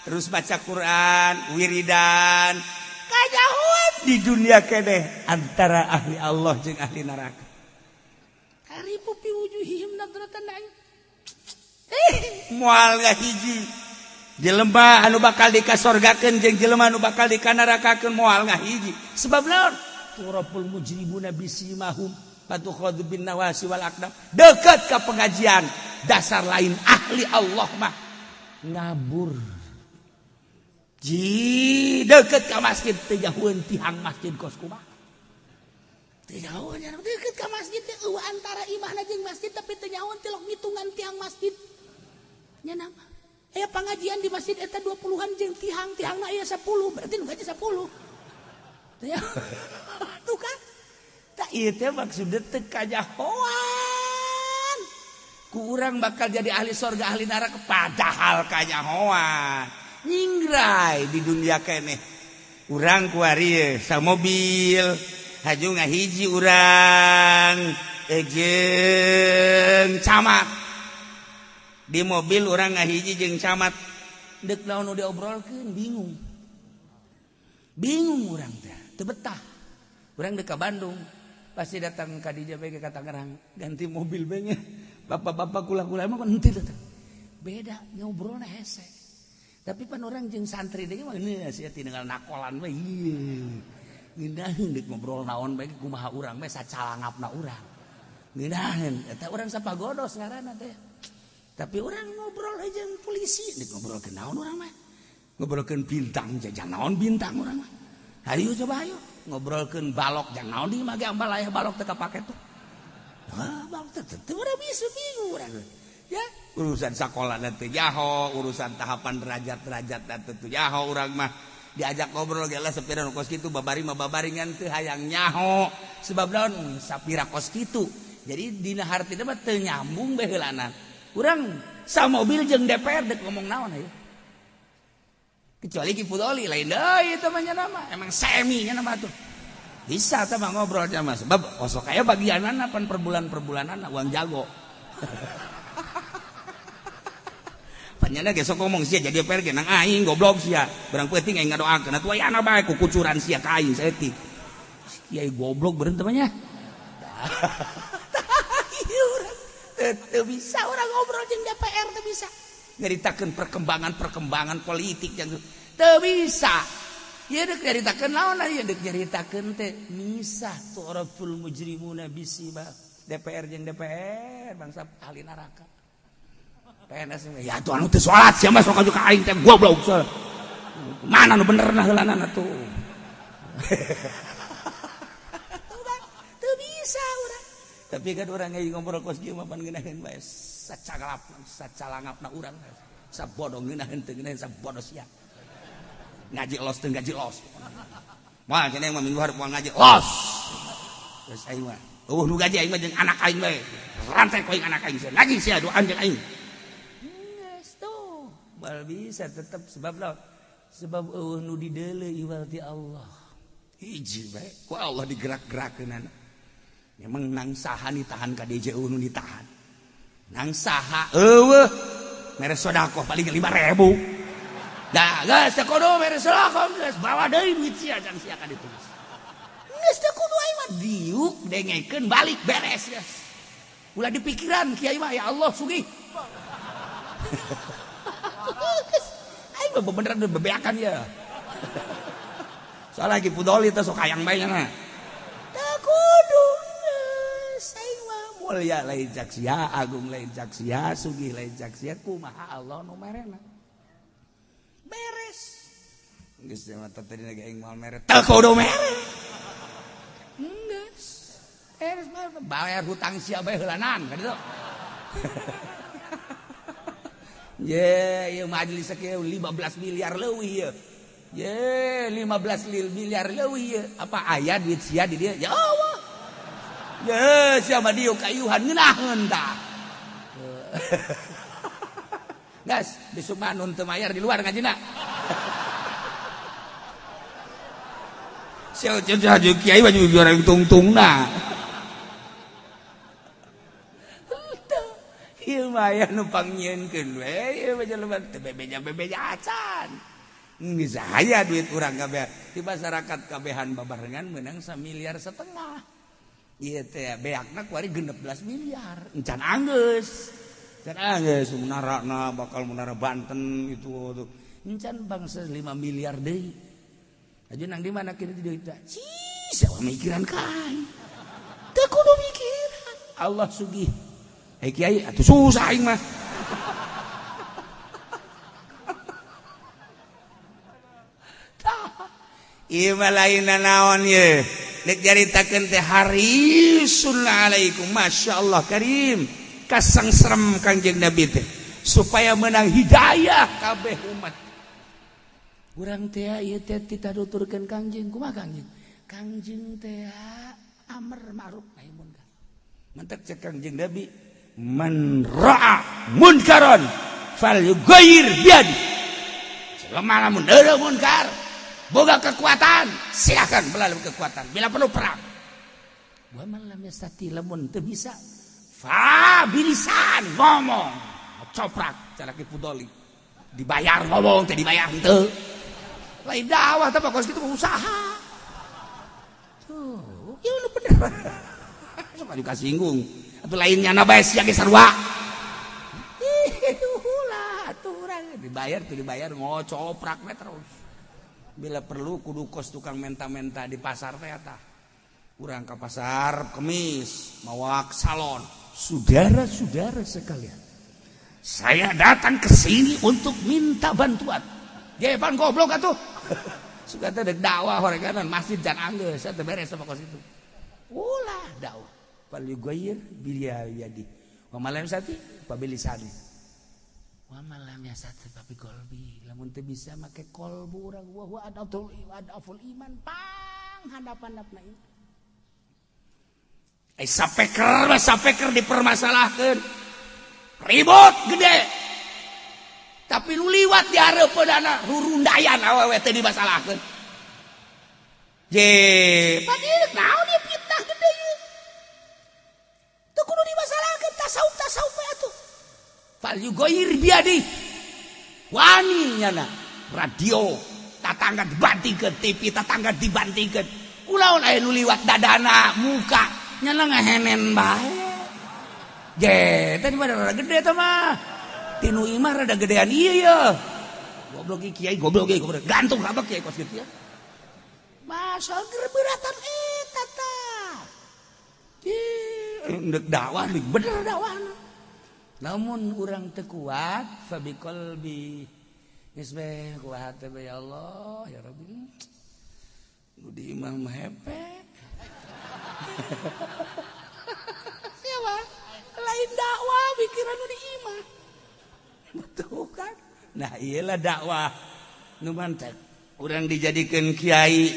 terus baca Quran, wiridan. Kajauhan di dunia keneh antara ahli Allah jeung ahli neraka. Tarifu fi wujuhihim nadratan na'im. Moal ngahiji. Jelema anu bakal dikasorgakeun jeung jelema anu bakal dikanarakakeun moal ngahiji. Sebab naon? Turabul mujrimuna bisimahum patukhadhu bin nawasi wal aqdam. Dekat ke pengajian, dasar lain ahli Allah mah ngabur. Ji deket ka masjid teu jauheun tihang masjid kos kumaha. Teu jauheun deket ka masjid teh eueuh antara imahna jeung masjid tapi teu nyahoeun tilok ngitungan tiang masjid. Nya nama. Aya pengajian di masjid eta 20-an jeung tihang-tihangna aya 10, berarti nu gaji 10. Tuh kan? Tak ieu teh maksudna teu kanyahoan. Ku urang bakal jadi ahli sorga ahli neraka padahal kanyahoan. Nyingrai di dunia keneh. Urang kuari samobil, haju ngahiji urang jeung camat. Di mobil orang ngahiji jeung camat dek naon nu diobrolkeun bingung. Bingung urang teh, teu betah. Urang dek ka Bandung, pasti datang ka dieu bae ka Tangerang, ganti mobil bae nya. Bapak-bapak kula-kula mah henteu teh. Beda ngobrolna hese. Tapi pan urang jeung santri deui mah geus sia tinggal nakolan we ieu. Ngeunaheun deuk ngobrol naon bae kumaha urang bae sacalangapna urang. Ngeunaheun eta urang sapagodos ngaranna teh. Tapi orang ngobrol aja jeung polisi, nek ngobrol ke naon urang mah. Ngobrolkeun bintang jang naon bintang urang mah. Hayu coba hayu ngobrolkeun balok jang naon di mah ge ambal aya balok teu kapake tuh. Wah, balok teh teu urang bisa bingung urang. Ya, urusan sakola teu jaho, urusan tahapan derajat-derajat teu jaho urang mah. Diajak ngobrol ge lah sapira nu kos kitu babari mah babaringan teu hayang nyaho. Sebab naon sapira kos kitu. Jadi dina hartina mah teu nyambung bae heulana. Urang sa mobil jeung DPR dek ngomong naon ayo. Kecuali Ki Fudoli lain deui eta mah nya nama, emang semi nya nama tuh. Bisa tah mah ngobrol sama sebab osok aya bagianana pan per bulan-per bulanana uang jago. Panyana ge sok ngomong sia jadi DPR ge nang aing goblok sia. Barang peuting aing ngadoakeun atuh aya bae ku kucuran sia ka aing saeutik. Kiai goblok beureun teh mah nya. Teu bisa orang ngobrol jeung DPR teu bisa. Nyaritakeun perkembangan-perkembangan politik yang teu bisa. Ieu deuk nyaritakeun naon ieu deuk nyaritakeun teh misah tu'raful mujrimuna bisima. DPR jeung DPR bangsa ahli neraka. PNS ya tuh anu teu salat sia mah sok ka aing teh goblok. Mana nu benerna heulanana tuh. Teu bisa urang. Tapi kan orang yang ngobrol kos kieu mah pan ngeunaheun bae sacagalap sacalangapna urang sabodo ngeunaheun teu ngeunaheun sabodo sia. Ngaji los teu ngaji los. Moal cenah mah minggu hareup moal ngaji los. Geus aing mah eueuh nu gaji aing mah jeung anak aing bae. Rantai ku aing anak aing sia. Ngaji sia doan jeung aing. Geus tuh. Bal bisa tetep sebab lawan. Sebab eueuh nu dideuleu iwal ti Allah. Hiji bae ku Allah digerak-gerakeunana. Memang nang saha ditahan ka DJ nu ditahan. Nang saha eueuh mere sedekah paling 5.000. Da geus teu kudu mere sedekah geus bawa deui duit sia jang sia ka ditu. Geus teu kudu aing mah diuk dengekeun balik beres geus. Ulah dipikiran kiai mah ya Allah sugih. Aing mah beneran bebeakan ya. Soalnya Ki Fudoli teh sok hayang bae nya. Teu kudu mulia lain caksia, agung lain caksia, sugih lain caksia, kumaha Allah nu merena. Beres. Geus mah tadi lagi aing moal mere. Teu kudu mere. Geus. Beres mah bayar hutang sia bae heulanan ka ditu. Ye, ieu majelis kieu 15 miliar leuwih ieu. Ye, 15 miliar leuwih ieu. Apa aya duit sia di dieu? Ya Allah. Ye, siapa dia kayuhan ngeunaheun tah. Gas, besok mah nun teu mayar di luar ngajina. Sia jeung kiai mah juga orang tungtungna. Ieu mah aya nu pangnyieunkeun we ieu mah jelema teu bebeja-bebeja acan. Geus aya duit urang kabeh di masyarakat kabehan babarengan meunang 1,5 miliar. Ieu teh beakna kuari 16 miliar. Encan anggeus. Encan anggeus menarana bakal menara Banten itu tuh. Encan bangsa 5 miliar deui. Aju nang di mana kini duit teh? Cih, mikiran ka aing. Teu kudu mikiran. Allah sugih. Eh kiai atuh susah aing mah. Ieu mah lain naon ye. Dek caritakeun teh harisun alaikum masyaallah karim. Kasangserem Kangjeng Nabi teh supaya menang hidayah kabeh umat. Urang teh ieu teh titaduturkeun Kangjeng kumaha Kangjeng? Kangjeng teh amar ma'ruf nahi munkar. Mantak cek Kangjeng Nabi man ra'a munkaran falyughayyir biyadi. Jelema lamun eueuh munkar boga kekuatan, silakan melalui kekuatan. Bila perlu perang. Wa man lam yastati lamun teu bisa fa bilisan ngomong, coprak cara Ki Pudoli. Dibayar ngomong teh dibayar henteu. Lain dakwah teh kos kitu usaha. Tuh, ieu nu bener. Sok anu kasinggung. Atuh lain nyana bae sia ge sarua. Ih, ulah atuh urang dibayar tuh dibayar ngocoprak we terus. Bila perlu kudu kos tukang menta-menta di pasar teh eta. Urang ka pasar Kemis mawak salon. Saudara-saudara sekalian, saya datang ke sini untuk minta bantuan. Jepan goblok atuh. Suka teh dek dakwah horeganan masjid jan anggeus teh beres sama kos itu. Ulah dakwah. Fal yughayyir bil yadi. Wa ma lam yastati fa bilisani. Wa ma lam yastati fa bi qalbi. Lamun teu bisa make kolbu urang wa huwa adaful iman pang handap-handapna ieu. Ai sapeker sapeker dipermasalahkeun. Ribut gede. Tapi nu liwat di hareupeunana rurundayan awewe teh dimasalahkeun. Je, padahal naon ieu fitnah gede ieu. Teu kudu dimasalahkeun tasawuf-tasawuf we atuh. Fal yughayyir biyadi. Wani nyana radio tatangga dibantingkeun, TV tatangga dibantingkeun. Kulaon aya nu liwat dadana muka nyana ngahenen bae. Je, teh di mana rada gede teh mah. Tinu imah rada gedean ieu ye. Goblok ieu kiai, goblok ieu goblok. Gantung kabeh kiai kos kitu ya. Masa beratan eta tah. Ih, ndek dakwah bener dakwahna. Namun urang teu kuat fa biqalbi. Geus we kuat teh ya Allah ya Rabbi. Nu di imah mah hepe. Siapa? Lain dakwah pikiran nu di imah. Betul kan? Nah iyalah dakwah nu mantep. Urang dijadikeun kiai,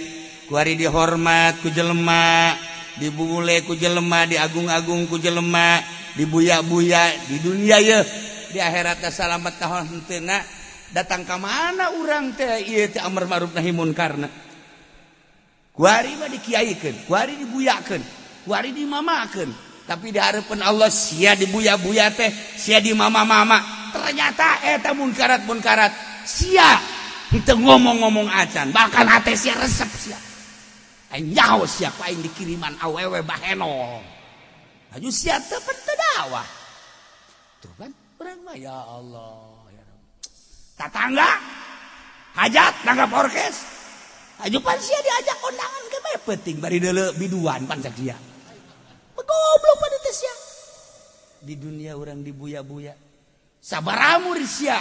kuari dihormat ku jelema, dibule ku jelema, diagung-agung ku jelema, dibuya-buya di dunia ye, di akhirat salamet tahun henteuna datang ka mana urang teh ieu teh amar ma'ruf nahi munkarna. Kuari mah dikiaikeun, kuari dibuyakeun, kuari dimamakeun, tapi di hareupeun Allah sia dibuya-buya teh, sia dimama-mama. Ternyata eta munkarat-munkarat sia henteu ngomong-ngomong acan, bahkan hate sia resep sia. Aing nyaho sia ku aing dikiriman awewe baheno. Aju sia teu teu dakwah. Tuh kan urang mah ya Allah ya Rabb. Tatangga hajat nanggap orkes. Aju pan sia diajak kondangan ke bae penting bari deuleu biduan pan cak sia. Goblok pan teh sia. Di dunia urang dibuya-buya. Sabaramur sia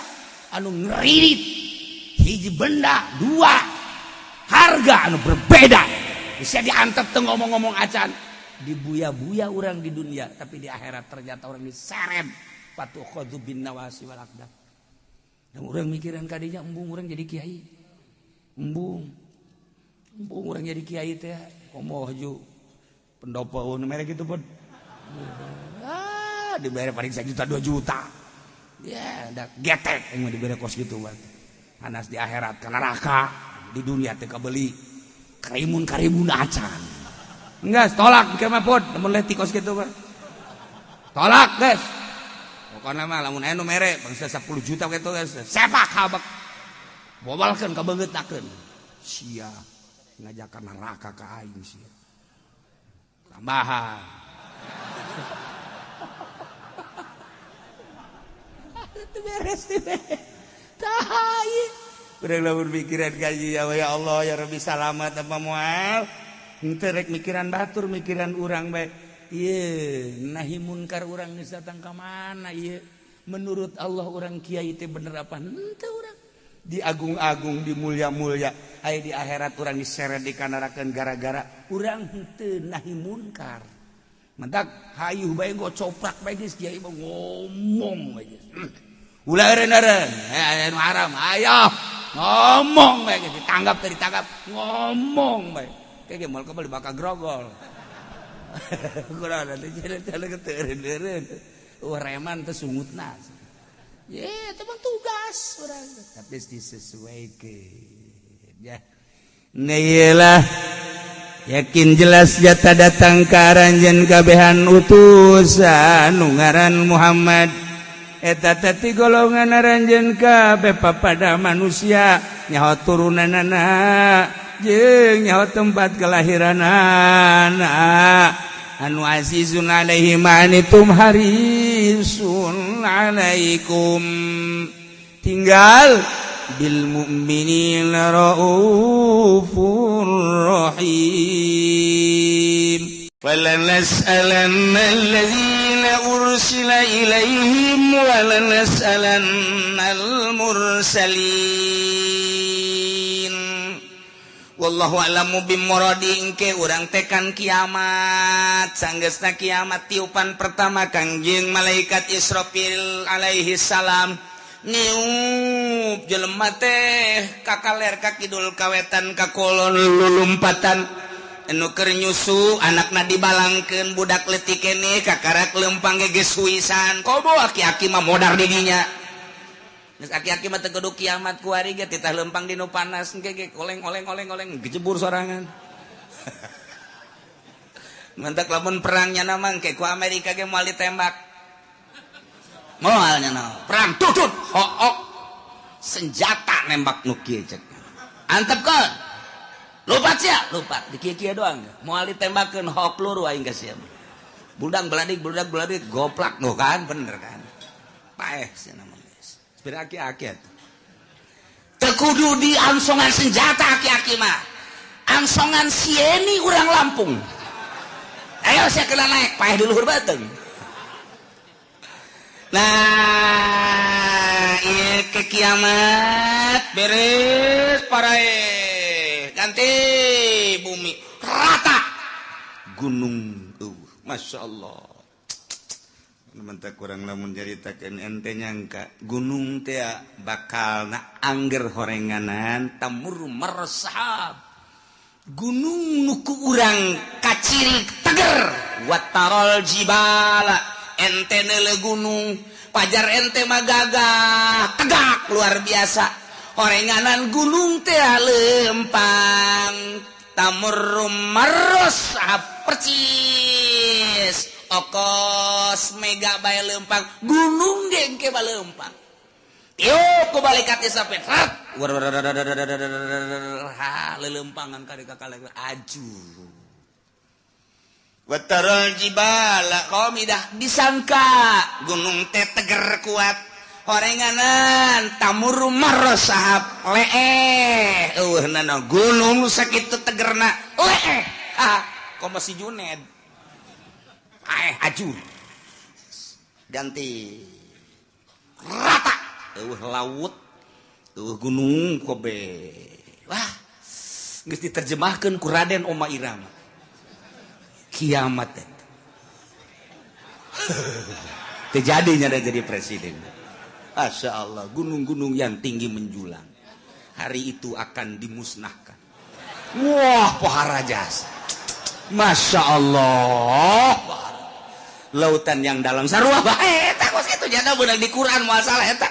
anu ngeririt hiji benda dua harga anu berbeda. Bisa diantep teu ngomong-ngomong acan. Dibuya-buya urang di dunia, tapi di akhirat ternyata orang diseret patukhadzu bin nawasi wal aqdam. Dan urang mikiran kadinya embung urang jadi kiai. Embung. Embung urang jadi kiai teh komo haju pendopo nu mere kitu pun. Ah, dibere paling 1 juta 2 juta. Ya, da getek yang dibere kos kitu mah. Anas di akhirat ka neraka, di dunia teh kabeli karimun-karimun acan. Enggak, tolak ke mah pod, mun leti kos kitu mah. Tolak, guys. Pokona mah lamun aya nu mere bangsa 10 juta kitu geus sepak habek. Bobalkeun ka beungeutnakeun. Sia ngajakan neraka ka aing sia. Tambahan. Itu beres teh. Tah ieu. Urang lamun mikiran gaji ya Allah ya Rabbi salamat apa moal. Henteu rek mikiran batur mikiran urang bae. Ieu nahi munkar urang geus datang ka mana ieu? Menurut Allah urang kiai teh bener apa henteu urang? Diagung-agung dimulia-mulia aya di akhirat urang diseret dikanarakeun gara-gara urang henteu nahi munkar. Mentak hayuh bae gocoprak bae geus kiai mah ngomong bae geus. Ulah eureun-eureun, aya nu haram, ayo ngomong bae geus ditanggap teh ditangkap ngomong bae. Kayak moal kebal bakal grogol. Kurang nanti jalan ke eureun-eureun. Reman teh sungutna. Ye, itu mah tugas urang. Tapi disesuaikan ya. Nah, yakin jelas jata datang ka aranjeun kabehan utusan nu ngaran Muhammad. Eta teh ti golongan aranjeun kabeh papada manusia nyaho turunanana jeung nyaho tempat kelahiranana. Anu azizun alaihi ma anitum harisun alaikum. Tinggal bil mu'minina raufur rahim. Falanas'alanna allazina ursila ilaihim wa lanas'alannal mursalin. Wallahu a'lamu bimuradi engke urang tekan kiamat sanggeusna kiamat tiupan pertama Kangjeng malaikat Israfil alaihi salam niup jelema teh kakaler ka kidul kawetan ka kolon lulumpatan anu keur nyusu anakna dibalangkeun budak leutik keneh kakarak lempang ge geus huisan komo aki-aki mah modar di dinya. Geus aki-aki mah teu kudu kiamat kuari ge titah lempang di nu panas engke ge oleng-oleng-oleng-oleng gejebur sorangan. Mantak lamun perangnya na mah engke ku Amerika ge moal ditembak. Moal nya na. Perang tutut hook senjata nembak nu kieu cek. Antepkeun. Lupat sia, lupat di kieu-kieu doang. Moal ditembakeun hook peluru aing ka sia. Budak beladik goplak nu kan bener kan. Paeh sia na. Aki-aki teu kudu di angsongan senjata aki-aki mah angsongan sieni urang Lampung ayo saya kena naik paeh di luhur bateng. Nah ieu ke kiamat beres parae ganti bumi rata gunung Masya Allah. Mentak kurang lamun nyaritakeun ente nyangka gunung teh bakal na angger horenganan tamur marsahab gunung nu ku urang kaciri teger watarol jibala ente neule gunung pajar ente mah gagah tegak luar biasa horenganan gunung teh lempang tamur marsahab percis okos mega bae lempang gunung ge engke bae lempang tiup ku malaikat sampe rat ha lelempangan ka ka aju watarul jibala qamidah disangka gunung teh teger kuat horenganan tamur marosahab leeh eueuhnana gunung sakitu tegerna leeh ha komo si Juned aju ganti rata eueuh laut eueuh gunung kobe wah geus diterjemahkeun ku Raden Oma Irama kiamat eta teu jadinya da jadi presiden. Masya Allah gunung-gunung yang tinggi menjulang hari itu akan dimusnahkan. Wah pohara jasa Masya Allah lautan yang dalam sarua bae eta kos kitu jana beunang di Quran moal salah eta.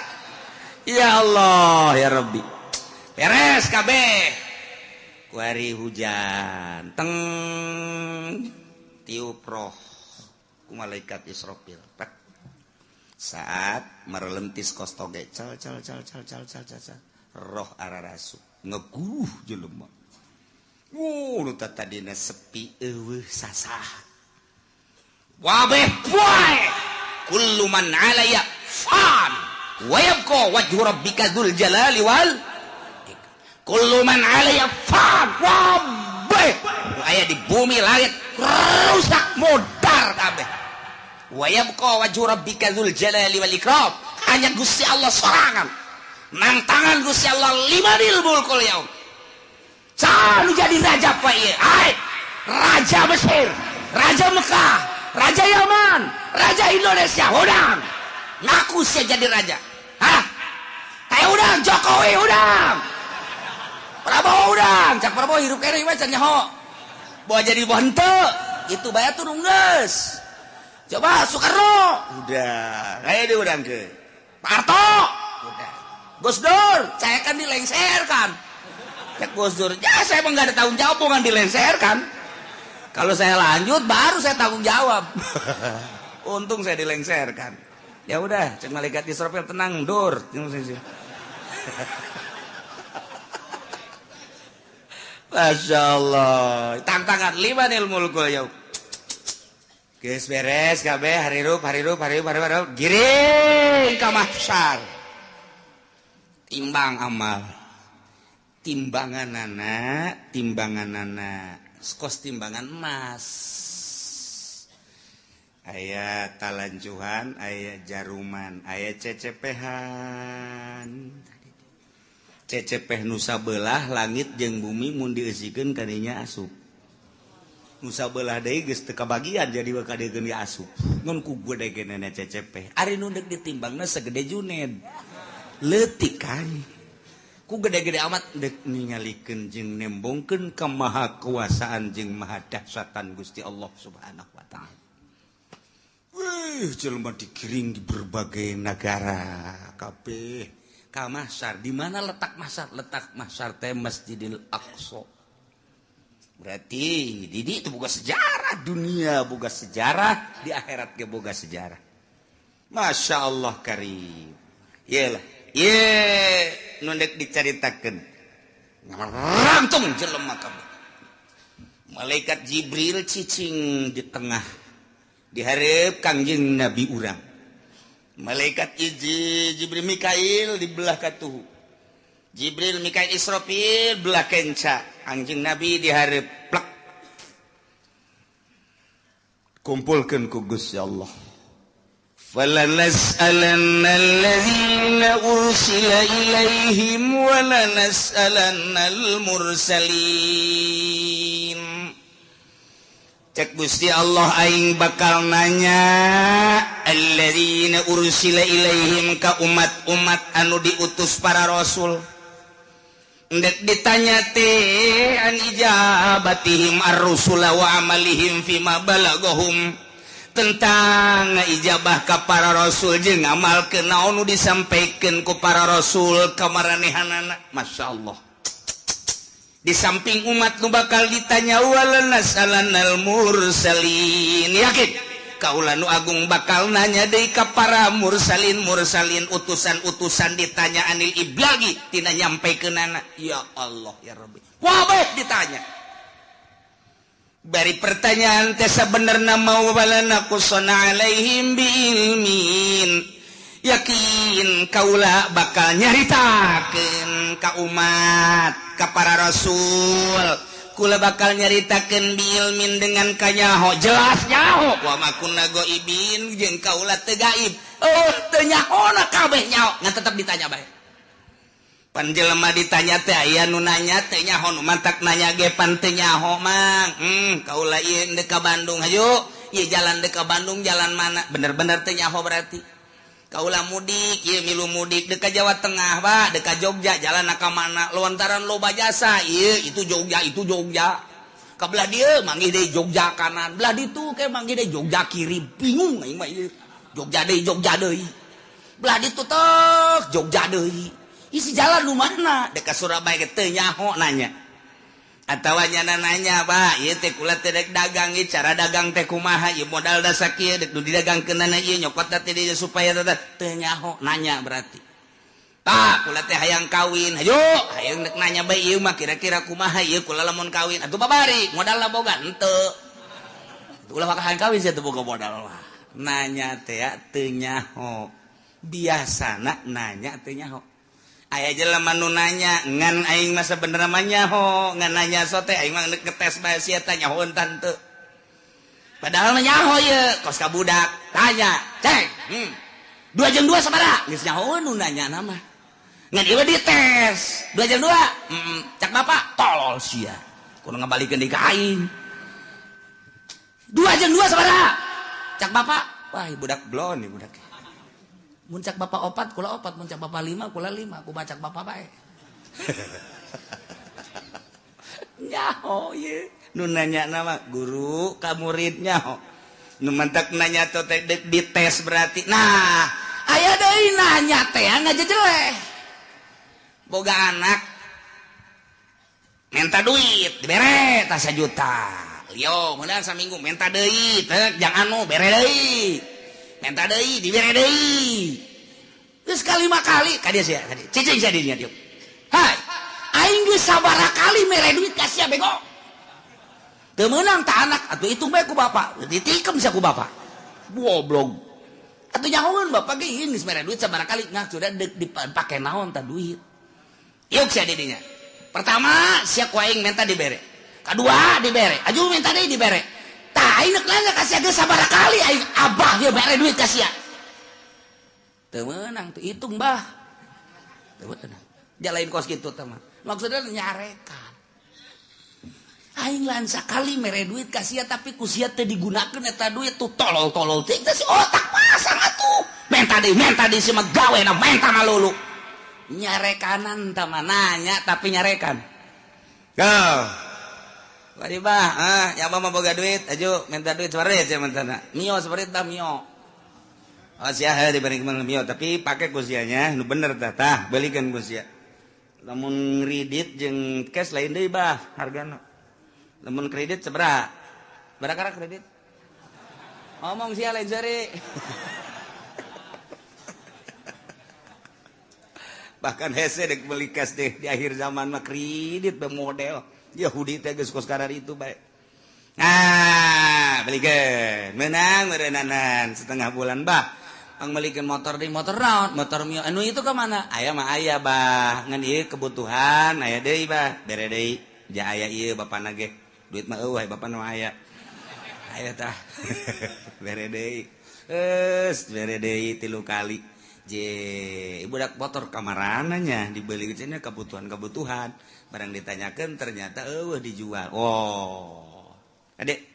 Ya Allah ya Rabbi beres kabeh kuari hujan teng tiup roh ku malaikat Israfil. Saat merelentis kos toge cal cal cal cal cal cal cal roh ararasu ngeguh jelema. Wuh nu tadina sepi eueuh sasah. Wabeh poe kullu man 'alaya fan wa yabqa wajhu rabbika dzul jalali wal kullu man 'alaya fan. Wabeh nu aya di bumi langit rusak modar kabeh. Wa yabqa wajhu rabbika dzul jalali wal ikram. Hanya Gusti Allah sorangan. Nang tangan Gusti Allah limanil mulkul yaum. Saha nu jadi raja pak ieu? Ai, raja Mesir, raja Mekah, raja Yaman, raja Indonesia, udang. Ngaku sia jadi raja. Hah? Kayak udang Jokowi udang. Prabowo udang, cak Prabowo hirup keneh mah can nyaho. Bawa jadi bawa henteu, itu bae atuh geus. Coba Soekarno, udah, kayak diundang ke Pak Harto, udah. Gus Dur, saya kan dilengserkan. Ya Gus Dur, ya saya emang nggak ada tanggung jawab, bukan dilengserkan. Kalau saya lanjut, baru saya tanggung jawab. Untung saya dilengserkan. Ya udah, cek malaikat Israfil tenang, Dur. Masya Allah, tantangan limanil mulkul yaum. Geus beres kabeh harirup harirup harirup harirup giring ka mahsyar. Timbang amal. Timbanganana, timbanganana kos timbangan emas. Aya talanjuhan, aya jaruman, aya cecepehan. Cecepeh nu sabelah langit jeung bumi mun dieusikeun kadinya asup. Nusa belah deui geus teu kabagian jadi bakal deui asup. Ngan ku gede-gedena CCP. Ari nu deuk ditimbangna segede Juned. Leutik kan. Ku gede-gede amat deuk ningalikeun jeung nembongkeun kemahakuasaan jeung maha dahsyatan Gusti Allah Subhanahu wa taala. Wih, jelema digiring di berbagai negara kabeh ka mahsyar. Di mana letak mahsyar? Letak mahsyar teh Masjidil Aqsa. Berarti Didi itu boga sejarah dunia, boga sejarah di akhirat ge boga sejarah. Masya Allah karim. Yelah, ye nu deuk dicaritakeun. Ngarantung jelema kabeh. Malaikat Jibril cicing di tengah di hareup Kangjeng Nabi urang. Malaikat Jibril Mikail di belah katuhu. Jibril Mikail Israfil belah kenca. Anjing Nabi dihareup plek. Kumpulkeun ku Gusti Allah. Falanas'alanna allazina ursila ilaihim wa lanas'alannal mursalin. Cek Gusti Allah aing bakal nanya allazina ursila ilaihim ka umat-umat anu diutus para rasul. Ndek ditanya teh an ijabatihim ar-rusula wa amalihim fima balagahum, tentang ijabah ka para rasul jeung ngamalkeun naon nu disampaikeun ku para rasul ka maranehanana. Masya Allah. Di samping umat nu bakal ditanya walanasalanal mursalin, yakin kaula nu agung bakal nanya deui ka para mursalin mursalin utusan-utusan ditanya anil iblagi tina nyampaikeunana. Ya Allah ya Rabbi, wabeh ditanya. Bari pertanyaan teh sabenerna mau walana qusana alaihim biilmin, yakin kaula bakal nyaritakeun ka umat ka para rasul. Kula bakal nyaritakeun biilmin dengan kanyaho, jelas nyaho. Wa ma kunna ghaibin jeung kaula teu gaib. Oh, teu nyahona kabeh nyaho, ngan tetep ditanya bae. Pan jelema ditanya teh aya nu nanya teu nyaho, nu mantak nanya ge pan teu nyaho mang. Kaula ieu deuk ka Bandung hayu, ieu jalan deuk ka Bandung jalan mana? Bener-bener teu nyaho berarti. Kaula mudik, ieu milu mudik deuk ka Jawa Tengah, Pak, deuk ka Jogja, jalan ka mana? Lontaran loba jasa, ieu itu Jogja, itu Jogja. Ka belah dieu manggih deui Jogja kanan, belah ditu ke manggih deui Jogja kiri, bingung aing mah ieu. Jogja deui, Jogja deui. Belah ditu tek Jogja deui. Isi jalan nu mana? Deuk ka Surabaya ge teu nyaho nanya. Atawa nyana nanya, Pak, ieu teh kula teh dek dagang ieu cara dagang teh kumaha ieu modal da sakieu dek nu didagangkeunana ieu nyokot teh dieu supaya teh nyaho nanya berarti. Pak, kula teh hayang kawin. Hayu, hayang dek nanya bae ieu mah kira-kira kumaha ieu kula lamun kawin. Atuh babari, modalna boga henteu. Ulah maka hayang kawin sia teu boga modal mah. Nanya teh teu nyaho. Biasana nanya teu nyaho. Aya jelema nu nanya ngan aing mah sabenerna mah nyaho, ngan nanya sote aing mah ngetes bae sia teh nyahoeun tante. Padahal mah nyaho ieu, kos ka budak, tanya, "Ceng, 2 jeung 2 sabaraha?" Geus nyahoeun nu nanya mah. Ngan ieu dites, 2 jeung 2. Cak bapak, tolol sia. Kudu ngabalikeun deui ka aing. 2 jeung 2 sabaraha? Cak bapak, wah budak blon nih budak. Mun cak bapak opat, kula opat, mun cak bapak lima, kula lima, ku bacak bapak bae. Nyaho ye, nu nanya nama guru ka murid nyaho. Nu mantak nanya teh dites berarti. Nah, aya deui nanya teh ngajejeleh. Boga anak minta duit, dibere tah 1 juta. Yo, meunang saminggu minta deui, teh jang anu bere deui. Minta deui, dibere deui. Geus kalima kali ka dieu sia, ka dieu. Cicing sia di dieu. Hai, aing geus sabaraha kali mere duit ka sia bego. Teu meunang ta anak, atuh hitung bae ku bapak. Ditikem sia ku bapak. Goblok. Atuh nyahoeun bapak ge ieu geus mere duit sabaraha kali, nah sudah dipake naon ta duit. Yuk sia di dinya. Pertama sia ku aing minta dibere. Kadua dibere, aju minta deui dibere. Tah aing nanya ka sia geus sabaraha kali aing abah ieu mere duit ka sia. Teu meunang teu hitung bah. Teu meunang. Jalain kos kitu teh mah. Maksudna nyarekan. Aing lain sakali mere duit ka sia tapi ku sia teu digunakeun eta duit tuh tolol-tolol teh teh si otak pasang atuh. Menta deui si mah gawena menta malulu. Nyarekanan tah mah nanya tapi nyarekan. Go. Bari bah, ya mah boga duit, aju minta duit separit sia mentana. Mio separit dah mio. Oh sia heuh diberi mio, tapi pake ku sianya nu bener tah tah, belikeun ku sia. Lamun kredit jeung cash lain deui bah hargana. Lamun kredit sabaraha? Barakara kredit? Ngomong sia lain seri. Bahkan hese dek beli cash deh di akhir zaman mah kredit be model. Yahudi teh geus kos karar itu bae. Nah, belikeun. Menang meureunnanan setengah bulan bah. Ang melikeun motor deui motor naon? Motor mio. Anu itu ka mana? Aya mah aya bah. Ngan ieu kebutuhan aya deui bah. Bere deui. Ja aya ieu bapana ge. Duit mah eueuh bapana mah aya. Aya tah. Bere deui. Geus bere deui 3 kali. Je, budak motor kamarananya dibeli cenah kebutuhan-kebutuhan. Barang ditanyakan ternyata eueuh dijual. Oh. Adek.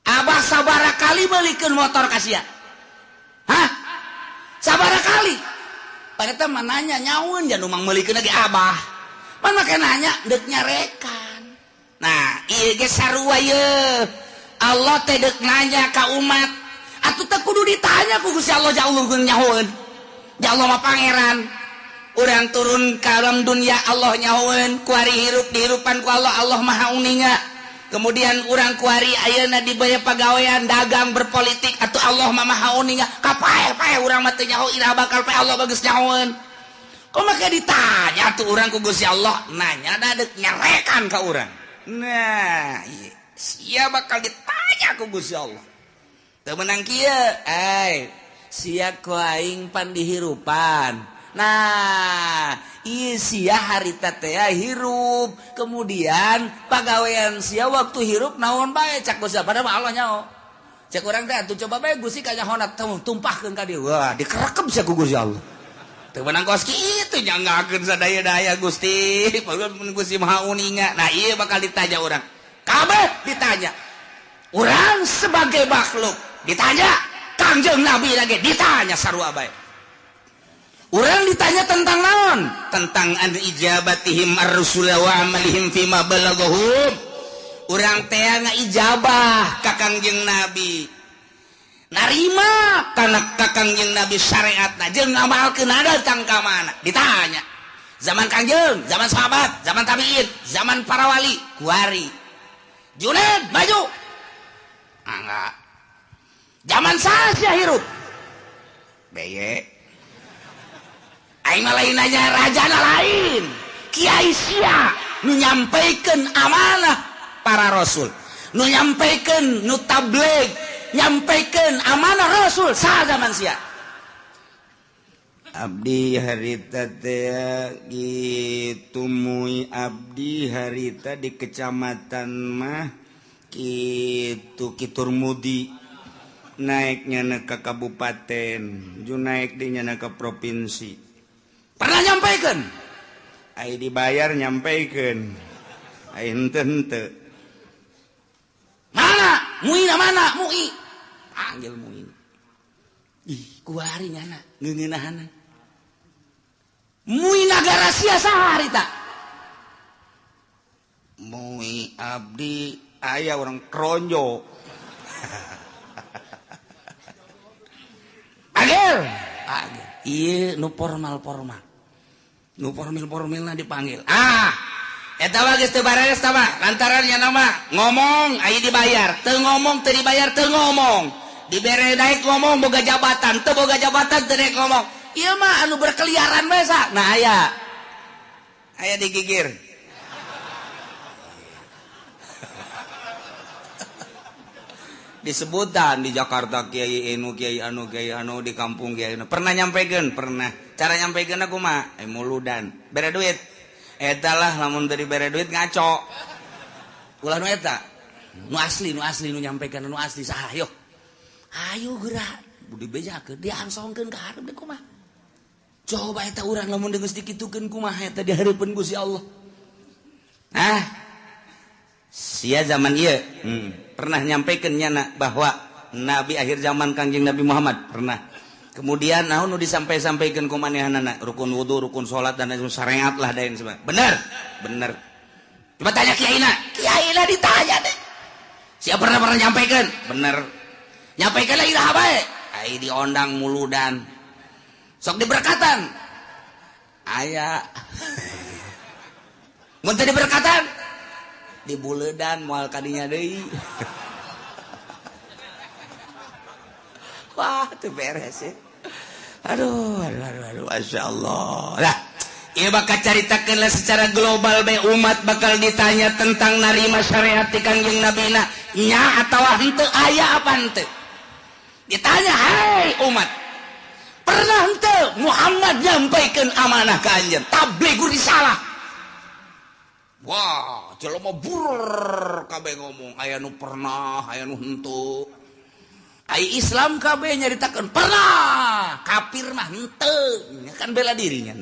Abah sabaraha kali belikeun motor ka sia? Hah? Sabaraha kali? Padahal teh mah nanya nyaun jan umang meulikeun lagi abah. Pan make nanya deuk nyarekan. Nah, ieu ge sarua ye. Allah teh deuk nanya ka umat. Atuh teh kudu ditanya ku Gusti Allah ja Allah nyahoeun. Ja Allah mah pangeran. Urang turun ka alam dunia Allah nyahoeun, kuari hirup dihirupan ku Allah, Allah maha uninga. Kemudian urang kuari ayeuna dibaya pagawean dagang berpolitik atuh Allah mah maha uninga. Kapae-pae urang mah teu nyaho iraha bakal pae Allah bagus nyahoeun. Kok make ditanya tuh urang ku Gusti Allah, nanya da deuk nyarekan ka urang. Nah, ieu sia bakal ditanya ku Gusti Allah. Teu meunang kieu, ai sia ku aing pan dihirupan. Nah, ieu sia harita teh hirup, kemudian pagawean sia waktu hirup naon bae cak Gusti padahal mah Allah nyaho. Cek urang teh atuh coba bae Gusti kanyahona tumpahkeun ka dieu. Wah, dikerekep sia ku Gusti Allah. Teu meunang kos kitu nyanggakeun sadaya-daya Gusti, padahal mun Gusti Maha Uninga. Nah, ieu bakal ditanya urang. Kabeh ditanya. Urang sebagai makhluk ditanya, Kangjeng Nabi lagi ditanya sarua bae. Urang ditanya tentang naon? Tentang an ijabatihim ar-rusula wa amalihim fima balaghahum. Urang teh ngaijabah ka Kangjeng Nabi. Narima kana ka Kangjeng Nabi syariatna jeung ngamalkeun datang ka mana? Ditanya. Zaman Kangjeng, zaman sahabat, zaman tabiin, zaman para wali, kuari. Junaid maju. Enggak. Zaman saya hirup. Beye. Aing mah lain nanya rajana lain. Kiai sia nu nyampaikan amanah para rasul. Nu nyampaikan nu tabligh, nyampaikan amanah rasul saha zaman sia. Abdi harita teh gitu mui abdi harita di kecamatan mah kitu Kitur Mudi naiknya ke kabupaten ju naik di nyana ke provinsi pernah nyampaikan ai dibayar nyampaikan ai henteu henteu mana muina mana mui panggil mui ih kuari nyana ngeungeunahana mui nagara sia saha harita mui abdi aya orang kronjo panggil panggil ieu nu formal-formal nu formal-formalna dipanggil ah eta mah geus teu bareres tah mah lantaran nya nama ngomong aya dibayar teu ngomong teu dibayar teu ngomong dibere naik ngomong boga jabatan teu boga jabatan teu naik ngomong ieu mah anu berkeliaran bae sa nah aya aya digigir disebutan di Jakarta kiai anu kiai anu kiai anu di kampung kiai anu pernah nyampekeun pernah cara nyampekeun kumaha muludan bere duit eta lah lamun teu dibere duit ngaco ulah nu eta nu asli nu nyampekeun nu asli saha ayo ayo geura dibejakeun diangsongkeun ka hareup deui kumaha coba eta urang lamun geus dikitukeun kumaha eta di hareupeun Gusti Allah ah sia zaman ieu pernah nyampaikan nyana bahwa nabi akhir zaman Kangjeng Nabi Muhammad pernah kemudian naon nu disampai-sampaikeun ku manehanana rukun wudu rukun salat dan lain syariat lah dain sebagainya bener bener coba tanya kiaina kiaina ditanya deh sia pernah pernah nyampaikan bener nyampaikan lah iraha bae ai diondang muludan sok diberkatan aya mun teu diberkatan di buledan moal kadinya deui wah teu beres ya aduh aduh aduh, aduh masyaallah lah ieu bakal caritakeun lah secara global bae umat bakal ditanya tentang narima syariat ti Kangjeng Nabina nya atawa henteu aya apa henteu ditanya hai umat pernah henteu Muhammad nyampaikeun amanah ka anjeun tabligh risalah. Wah, jelema bur kabeh ngomong aya nu pernah, aya nu henteu. Ai Islam kabeh nyaritakeun pernah, kafir mah henteu, kan bela dirinya.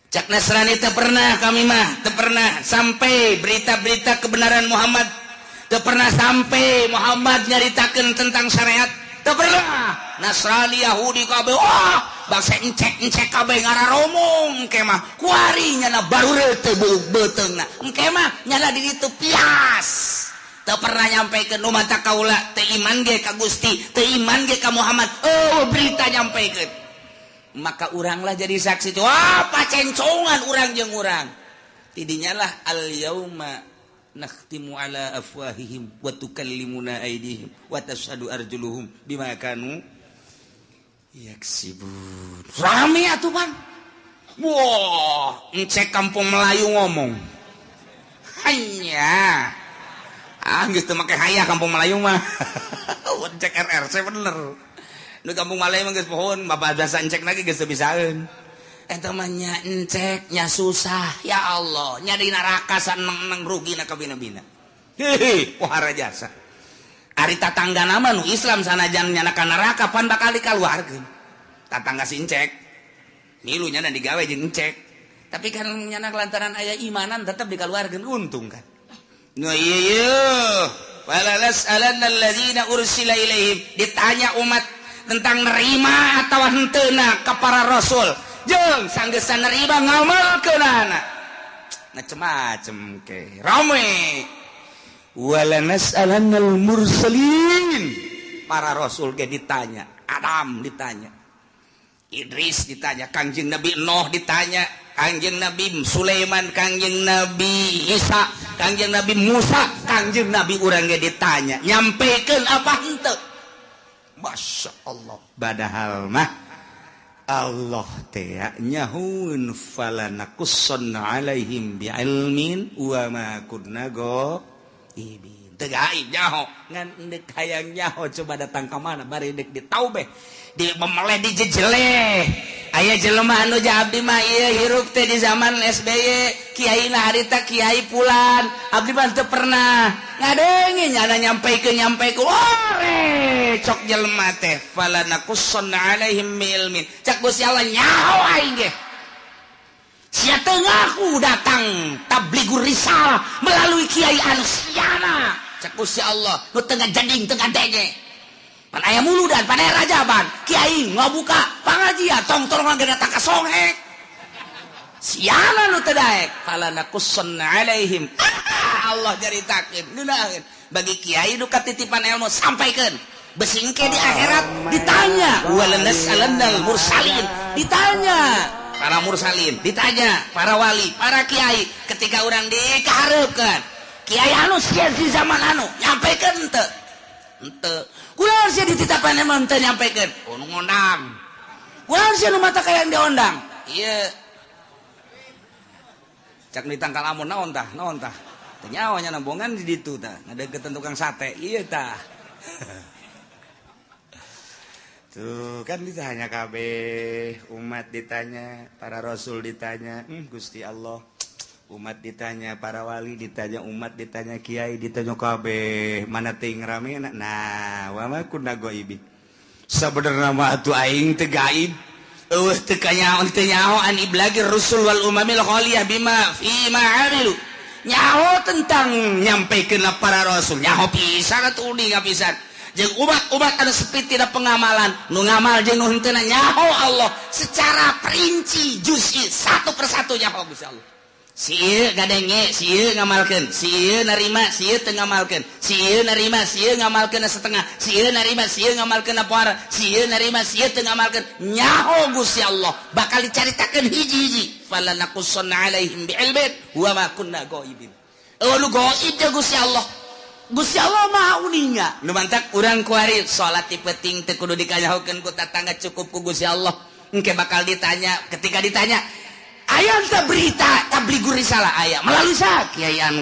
Cak Nasrani teu pernah kami mah, teu pernah sampai berita-berita kebenaran Muhammad, teu pernah sampai Muhammad nyaritakeun tentang syariat, teu pernah. Nasrani Yahudi kabeh wah bangsa encek-encek kabeh ngararomong engke mah kuari nyana baru teu beuteungna engke mah nyana di ditu pias teu pernah nyampaikan nu mata kaula teu iman ge ka Gusti teu iman ge ka Muhammad oh berita nyampaikan maka uranglah jadi saksi wah pacencongan urang jeung urang tidinya lah al yauma nakhtimu ala afwahihim wa tukallimuna aydihim wa tashhadu arjuluhum bima kanu yaksibun. Rame atuh pan. Wah, encek kampung Melayu ngomong. Hanya. Ah, geus teu make hayah kampung Melayu mah. Encek RRC bener. Nu kampung Melayu mah geus pohon, bapak biasa encek lagi geus teu bisaeun. Eta mah nya encek nya susah. Ya Allah, nya di neraka saneng-neng rugina kabina-bina. Hehe, wah jasa. Ari tatangga nama nu Islam sanajan nyana ka neraka pan bakal dikaluarkeun. Tatangga si encek. Milu nyana digawe jeung encek. Tapi kan nyana lantaran aya imanan tetep dikaluarkeun untung kan. Nu ieu wala las'alanna alladzina ursila ilaihim ditanya umat tentang nerima atawa henteuna ka para rasul. Jeung sanggeusna nerima ngamalkeunana. Macem-macem ke. Rame. Wala nas'alannal mursalin para rasul ge ditanya, Adam ditanya, Idris ditanya, Kangjeng Nabi Nuh ditanya, Kangjeng Nabi Sulaiman, Kangjeng Nabi Isa, Kangjeng Nabi Musa, Kangjeng Nabi urang ge ditanya, nyampekeun apa henteu? Masya Allah. Padahal mah Allah teh nyahueun falanakussanna alaihim bi'ilmin wa ma kunna ghaibin. Teu gaib nyaho, ngan deuk hayang nyaho coba datang ka mana bari deuk ditaubeh, di memeleh dijejeleh. Aya jelema anu abdi mah ieu hirup teh di zaman SBY, kiai na harita kiai pulan, abdi mah teu pernah ngadenge nyana nyampeikeun ore cok jelema teh falanakussanna alaihim bi'ilmin. Cak Gusti Allah nyaho aing ge. Sia teu ngaku datang tabligur risalah melalui kiai anu siana. Cak Gusti Allah nu teu ngajading teu ngadenge. Pan aya muludan, pan aya rajaban, kiai ngabuka pangajian, tong-tong ge datang ka songhek. Siana nu teu daek, falanakussanna alaihim. Allah caritakeun, ngeunaheun. Bagi kiai nu katitipan ilmu sampaikeun. Besingke di akhirat ditanya, walanas'alannal mursalin, ditanya para mursalin, ditanya para wali, para kiai ketika urang dikahareupeun. Kiai anu sia di zaman anu nyampikeun henteu. Henteu. Kunaon sia dititapan emang teu nyampikeun? Oh, nu ngondang. Kunaon sia nu mata kayang diondang? Ieu. Cak ditangkal amun naon tah? Naon tah? Teu nyaho nya nambongan di ditu tah, ngadeukeutan tukang sate. Ieu tah. Tuh kan ditanya kabeh, umat ditanya, para rasul ditanya, Gusti Allah. Umat ditanya, para wali ditanya, umat ditanya, kiai ditanya kabeh, mana ting rame nah, wa ma kunna ghaibin. Sabenerna mah atuh aing teu gaib. Eueuh teu kanyaho teu nyaho an iblagir rusul wal umamil khaliyah bima fi ma amilu. Nyaho tentang nyampikeun para rasul, nyaho pisan atuh uning pisan. Jeung umat-umat anu sepi tina pengamalan, nu ngamal jeung nu henteu nyaho Allah secara perinci juz'i satu persatu nyaho Gusti Allah. Si ieu ngadenge, si ieu ngamalkeun, si ieu narima, si ieu teu ngamalkeun, si ieu narima, si ieu ngamalkeun setengah, si ieu narima, si ieu ngamalkeun poara, si ieu narima, si ieu teu ngamalkeun. Nyaho Gusti Allah bakal dicaritakeun hiji-hiji. Falanakussanna alaihim bi'ilmin wa ma kunna ghaibin. Eueuh nu gaib teh Gusti Allah. Gusti Allah Maha uninga. Nu mantak urang kuari salat ti peuting teu kudu dikanyahokeun ku tatangga, cukup ku Gusti Allah. Engke bakal ditanya, ketika ditanya aya teh berita tabligur risalah aya melalui sa kiai anu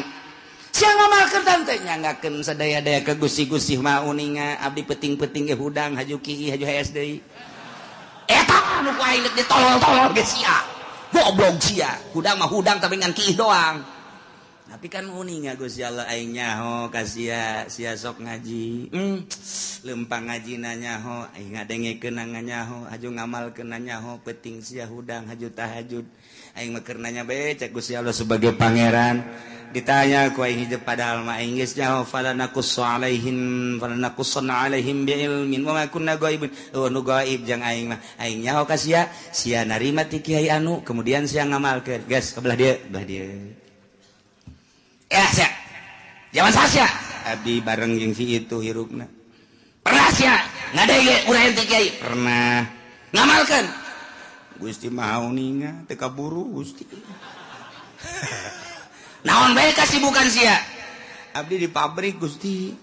sia ngamalkeun tante nyanggakeun sadaya-daya ke Gusti-Gusti Maha uninga abdi peuting-peuting ge hudang haju kieu haju hees deui. Eta nu ku aing deuk ditolol-tolol ge sia. Goblok sia. Hudang mah hudang tapi ngan kiih doang. Tapi kan uninga Gusti Allah aing nyaho ka sia, sia sok ngaji. Lempang ngajina nyaho, aing ngadengekeun nyaho, haju ngamalkeun nyaho, peuting sia hudang haju tahajud. Aing mah keur nanya bae cek Gusti Allah sebagai pangeran. Ditanya ku aing hidup padahal mah aing geus nyaho falanakussu alaihim falanakussanna alaihim biilmin wa ma kunna ghaibin. Oh nu gaib jang aing mah. Aing nyaho ka sia, sia narima ti kiai anu, kemudian sia ngamalkeun. Geus ka belah dieu, belah dieu. Ya sia. Zaman sia abdi bareng jeung si itu hirupna. Pernah sia ngadenge urang ti kiai? Pernah. Ngamalkeun. Gusti Maha uninga teu kaburu Gusti. Naon bae kasibukan sia? Abdi di pabrik Gusti.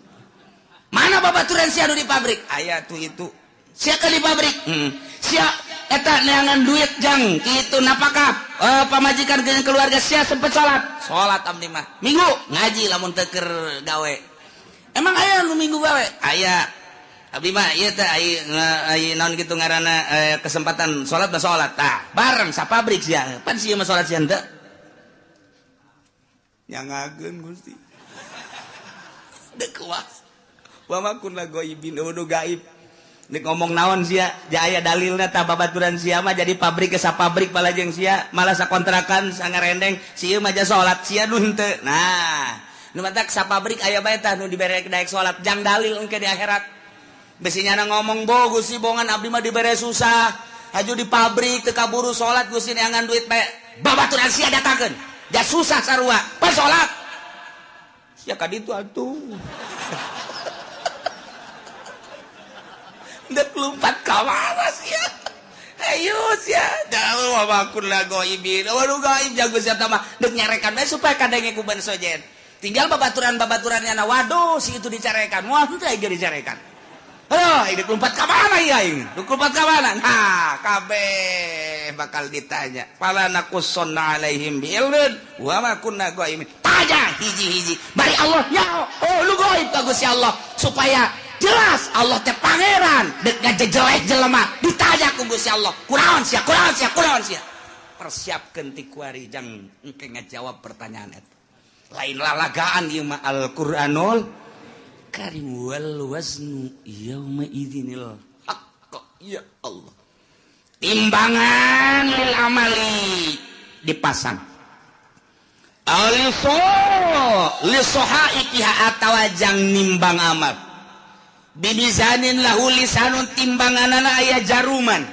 Mana babaturan sia nu di pabrik? Aya tuh itu. Sia ke di pabrik? Sia eta neangan duit jang kitu napakah pamajikan jeung keluarga sia sempet salat. Salat abdi mah. Minggu ngaji lamun teu keur gawe. Emang aya nu minggu gawe? Aya. Abdi mah ieu teh ai naon kitu ngaranna kesempatan salat mah salat tah. Bareng sapabrik sia. Pan sia mah salat sia henteu. Nyangageun Gusti. Deuk kuas. Wa ma kunna ghaibin nu gaib. Nek ngomong naon sia, jaya dalilna tah babaturan sia mah jadi pabrik ke sapabrik balajeng sia, malah sakontrakan sangarendeng sia mah ja salat sia nu henteu. Nah, nu matak sapabrik aya bae tah nu dibere daek salat jang dalil engke di akhirat. Besinya na ngomong bo Gusti bongan abdi mah dibere susah, haju di pabrik teu kaburu salat Gusti neangan duit bae. Babaturan sia datangkeun. Ja susah sarua, pas salat. Sia ka ditu atuh. Dek lompat ka mana sia? Ayo sia, wa ma kunna ghaibin. Waduh, gaib jago sia mah deuk nyarekan bae supaya kadenge ku sojen. Tinggal babaturan-babaturannya na, waduh, si itu dicarekan. Wah, henteu aing dicarekan. Aduh, ini lompat ka mana ya aing? Lompat ka mana? Nah, kabeh bakal ditanya. Fala naqussanna alaihim bi'ilmin wa ma kunna ghaibin. Tanya hiji-hiji. Bari Allah ya, oh lu gaib ka Gusti Allah supaya jelas Allah teh pangeran dek ngajejelek jelema ditanya ku Gusti Allah. Kunaon sia? Kunaon sia? Kunaon sia? Persiapkeun ti kuari jang engke ngajawab pertanyaan eta. Lain lalagaan ieu mah Al-Qur'anul Karim. Wal waznu yauma idzinil haqq. Ya Allah, timbangan lil amali dipasang aliso lisohaikiha atawa jang nimbang amal bimizanin lahu lisanun, timbanganana aya jaruman,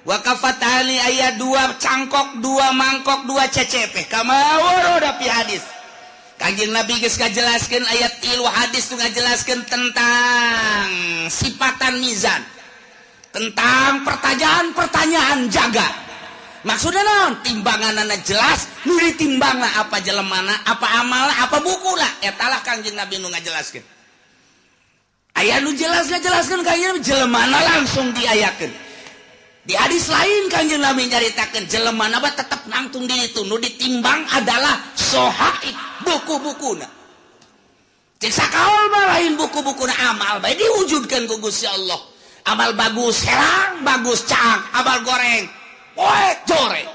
wa kafatani aya dua cangkok, dua mangkok, dua cecepe, kama warada fi hadis. Kanjeng Nabi geus ngajelaskeun ayat tilu hadis nu ngajelaskeun tentang sifatan mizan, tentang pertanyaan-pertanyaan jaga. Maksudnya naon? Timbanganana jelas, nu ditimbangna apa jelemana, apa amalna, apa bukuna. Eta lah Kanjeng Nabi nu ngajelaskeun. Aya nu jelas ngajelaskeun kanjeng jelemana langsung diayakeun. Di hadis lain Kanjeng Nabi nyaritakeun jelemana mah tetep nangtung di itu, nu ditimbang adalah sohaib, buku-bukuna. Cek sakaol mah lain buku-bukuna, amal bae diwujudkeun ku Gusti Allah. Amal bagus herang, bagus caang, amal goreng poek joreng.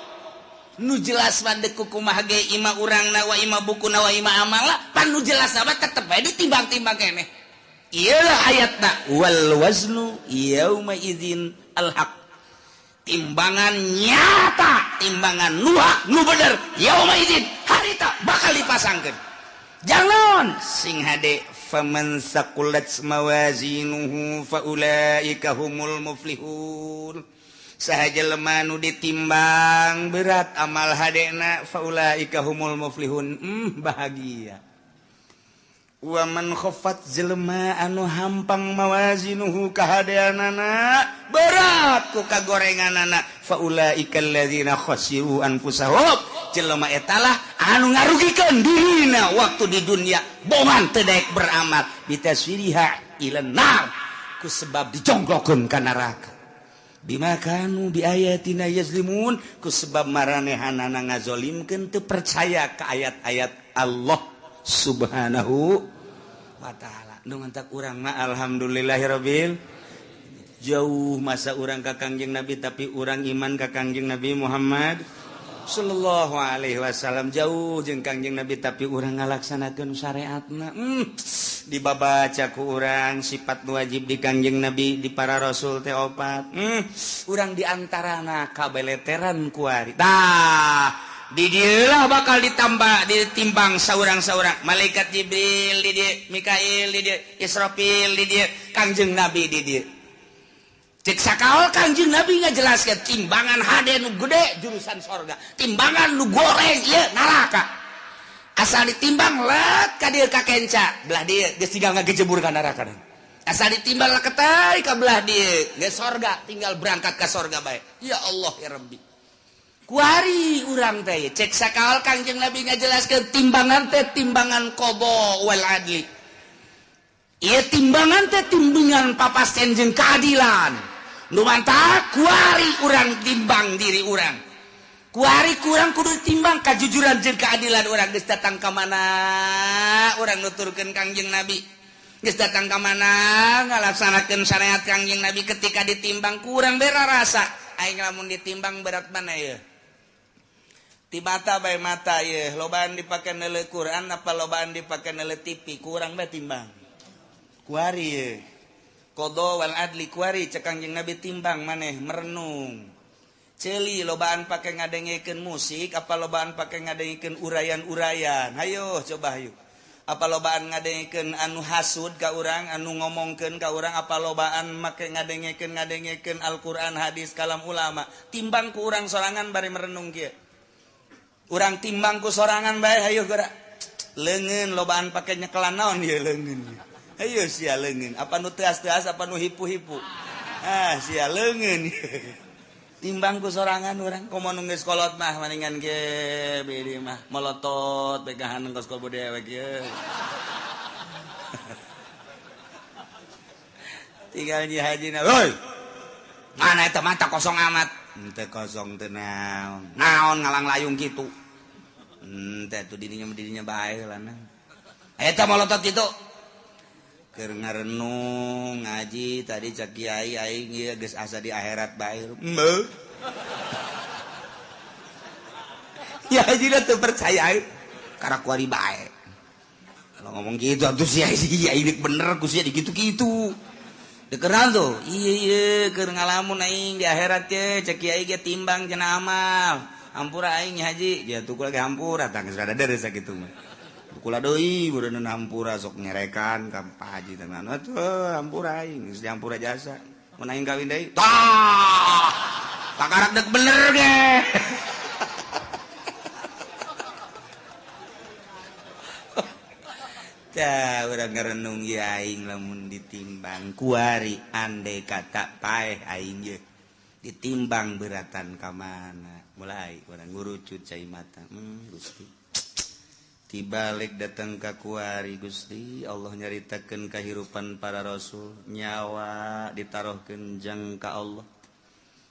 Nu jelas mah deuk kumaha ge ima urangna wa ima bukuna wa ima amalna, pan nu jelas mah tetep bae ditimbang-timbang keneh. Ieu lah ayatna wal waznu yauma idzin al haq. Timbangan nyata, timbangan nu hak, nu bener, yauma idzin harita bakal dipasangkeun. Jangan sing hade faman saqulat mawazinuhu faulaika humul muflihun. Saha jelema nu ditimbang berat amal hadena faulaika humul muflihun. Bahagia. Wa man khaffat jelema anu hampang mawazinuhu kahadeanana berat ku kagorenganana faulaika alladzina khasiru anfusahum. Jelema eta lah anu ngarugikeun dirina waktu di dunia bongan teu daek beramal bitaswiriha ila nar ku sebab dijongklokeun ka neraka bima kanu biayatina yazlimun ku sebab maranehanana ngazolimkeun teu percaya ka ayat-ayat Allah Subhanahu wa ta'ala. Nu mantak urang mah alhamdulillahirabbil jauh masa urang ka Kangjeng Nabi tapi urang iman ka Kangjeng Nabi Muhammad sallallahu alaihi wasallam, jauh jeung Kangjeng Nabi tapi urang ngalaksanakeun syariatna. Dibabaca ku urang sifat wajib di Kangjeng Nabi di para rasul teh opat. Urang di antarana kabeleteran kuari. Tah di dieulah bakal ditambah ditimbang saurang-saurang malaikat Jibril di dieu, Mikail di dieu, Israfil di dieu, Kangjeng Nabi di dieu. Cek sakaol Kangjeng Nabi ngajelaskeun timbangan hade nu gede jurusan sorga, timbangan nu goreng ieu neraka. Asal ditimbang let ka dieu ka kenca, belah dieu geus tinggal ngagejebur ka neraka. Asal ditimbang leketai ka belah dieu geus sorga, tinggal berangkat ka sorga bae. Ya Allah ya Rabbi. Kuari urang teh cek sakaol Kangjeng Nabi ngajelaskeun timbangan teh timbangan qada wal adli. Ieu timbangan teh timbangan papasten jeung keadilan. Nu mantak kuari urang timbang diri urang. Kuari kurang kudu timbang kajujuran jeung keadilan urang geus datang ka mana urang nuturkeun Kangjeng Nabi. Geus datang ka mana ngalaksanakeun syariat Kangjeng Nabi ketika ditimbang kurang bera rasa. Aing lamun ditimbang berat mana ieu? Ti mata bae mata ieu, lobaan dipake neuleuh Quran apa lobaan dipake neuleuh TV, kurang bae timbang. Kuari ieu. Qada wal adli kuari cek Kangjeng Nabi timbang maneh merenung. Ceuli lobaan pake ngadengekeun musik apa lobaan pake ngadengekeun urayan-urayan. Hayo coba hayu. Apa lobaan ngadengekeun anu hasud ka urang, anu ngomongkeun ka urang, apa lobaan make ngadengekeun Al-Qur'an, hadis, kalam ulama. Timbang ku urang sorangan bari merenung kieu. Urang timbang ku sorangan bae hayu geura. Leungeun lobaan pake nyekelan naon ieu leungeun. Hayu sia leungeun, apa nu teas-teas apa nu hipu-hipu. Ah sia leungeun. Timbang ku sorangan urang komo nu geus kolot mah maningan ge bedi mah melotot pegahan kos kobo dewek ye. Tinggal nyi haji na, woi. Mana eta mata kosong amat. Henteu kosong teu naon. Naon ngalang layung kitu. Henteu atuh dirinya bae lah. Eta molotot kitu. Keur ngarenung ngaji tadi cak kiai aing ieu geus asa di akhirat bae. Heuh. Ya haji teu percaya aing. Karak kuari bae. Kalau ngomong gitu atuh sia ini bener ku sia digitu-gitu. Dikenal tuh, iya iya, keur ngalamun aing di akhirat ye, cek kiai ge timbang cenah amal. Hampura aing haji, ya tukul ge hampura tah geus rada deres sakitu mah. Tukul deui beureun hampura sok nyerekan ka Pak Haji teh atuh hampura aing geus dihampura jasa. Mun aing kawin deui, tah. Kakarak deuk bener ge. Tah urang ngarenung ye aing lamun ditimbang kuari andai kata paeh aing ye ditimbang beratan ka mana mulai urang ngurucut cai mata Gusti tibalik datang ka kuari Gusti Allah nyaritakeun kahirupan para rasul nyawa ditarohkeun jang ka Allah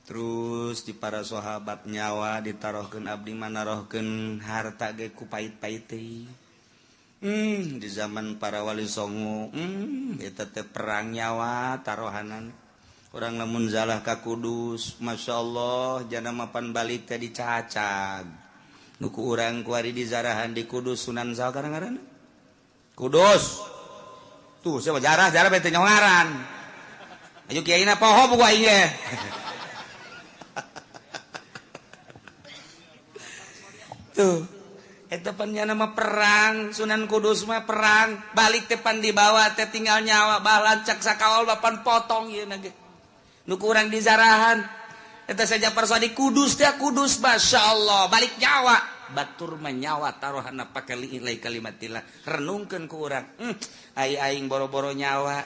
terus di para sahabat nyawa ditarohkeun abdi manarohkeun harta ge ku pait-pait teh. Di zaman para wali songo eta teh perang nyawa tarohanan urang lamun zalah ka Kudus masyaallah jana mapan balik teh dicacag nu ku urang kuari dizarahan di Kudus Sunan saha ngaranna Kudus tuh siapa jarah-jarah bete nyongaran ayo kiaina poho buku aing ge tuh eta pan nya nama perang Sunan Kudus mah perang balik teh pan dibawa teh tinggal nyawa balancak sakaol bapan potong ieu na ge nu kurang dizarahan eta saja persodi Kudus teh Kudus masyaallah balik nyawa batur mah nyawa taruhanna pake liilai kalimatillah renungkeun ku urang ai aing boro-boro nyawa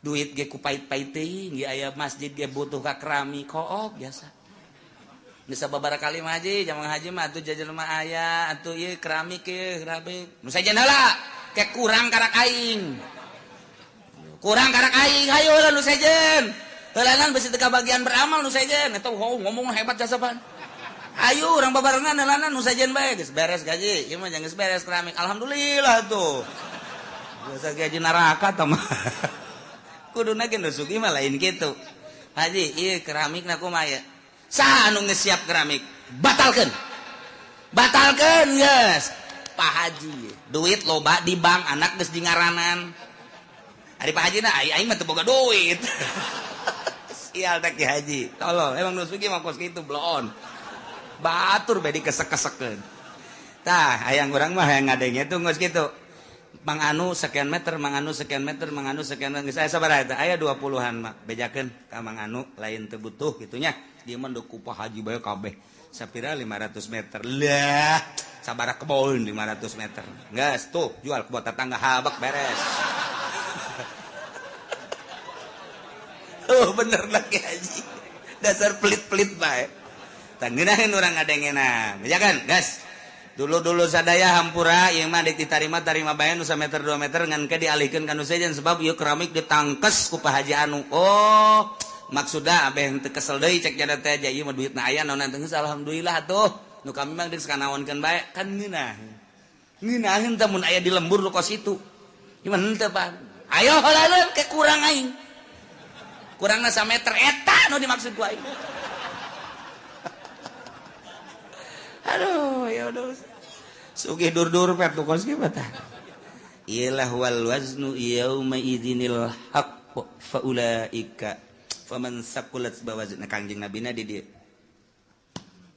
duit ge ku pait-pait teuing ge aya masjid ge butuh ka keramik kook biasa bisa babara kali mah haji jamang haji mah atuh jajan mah aya atuh ieu keramik ieu keramik nu sajen heula ke kurang karak aing hayu heula nu sejen heulanan besi teu kabagian beramal nu sejen eta ngomong hebat jasa pan ayo urang babarengan heulanan nu sejen bae geus beres gaji ieu mah geus beres keramik alhamdulillah tuh biasa gaji neraka tah mah kuduna ge nu sugih mah lain kitu haji ieu keramikna kumaha ieu saha anu geus siap keramik batalkeun batalkeun geus Pak Haji duit loba di bank anak geus dingaranan ari Pak Haji na aing mah teu boga duit sial teh Ki Haji tolol emang nu sugih mah kos kitu bloon batur bae dikesek-kesekeun tah hayang urang mah hayang ngadenge tuh geus kitu Mang Anu sekian meter, Mang Anu sekian meter, Mang Anu sekian meter. Geus aya sabaraha eta? Aya 20-an mah. Bejakeun ka Mang Anu lain teu butuh kitu nya. Dia mah ku Pak Haji bae kabeh. Sapira 500 meter. Lah, sabaraha kebon 500 meter. Geus tuh jual ke tetangga habak beres. Oh bener lagi Haji. Dasar pelit-pelit bae. Tah ngeunaheun urang ngadengena. Bejakeun, geus. Dulu-dulu sadaya hampura ieu mah ditarima tarima bae nu sameter 2 meter ngan ke dialihkeun ka nu sejen sebab ieu keramik ditangkes ku Pak Haji anu. Oh, maksudna abeh teu kesel deui cek jada teh ieu mah duitna aya naon teh geus alhamdulillah atuh. Nu kami mah geus kanaonkeun bae kan ngeunah. Ngeunaheun teh mun aya di lembur nu kos itu. Gimana henteu Pak? Ayo heula ke kurang aing. Kurangna sameter eta nu dimaksud ku aing. Aduh, ya udah. Sugih dur-dur pet nu kos kieu tah. Ilah wal waznu yauma idzinil haqq fa ulaika faman saqulat bawazna Kangjeng Nabina di dieu.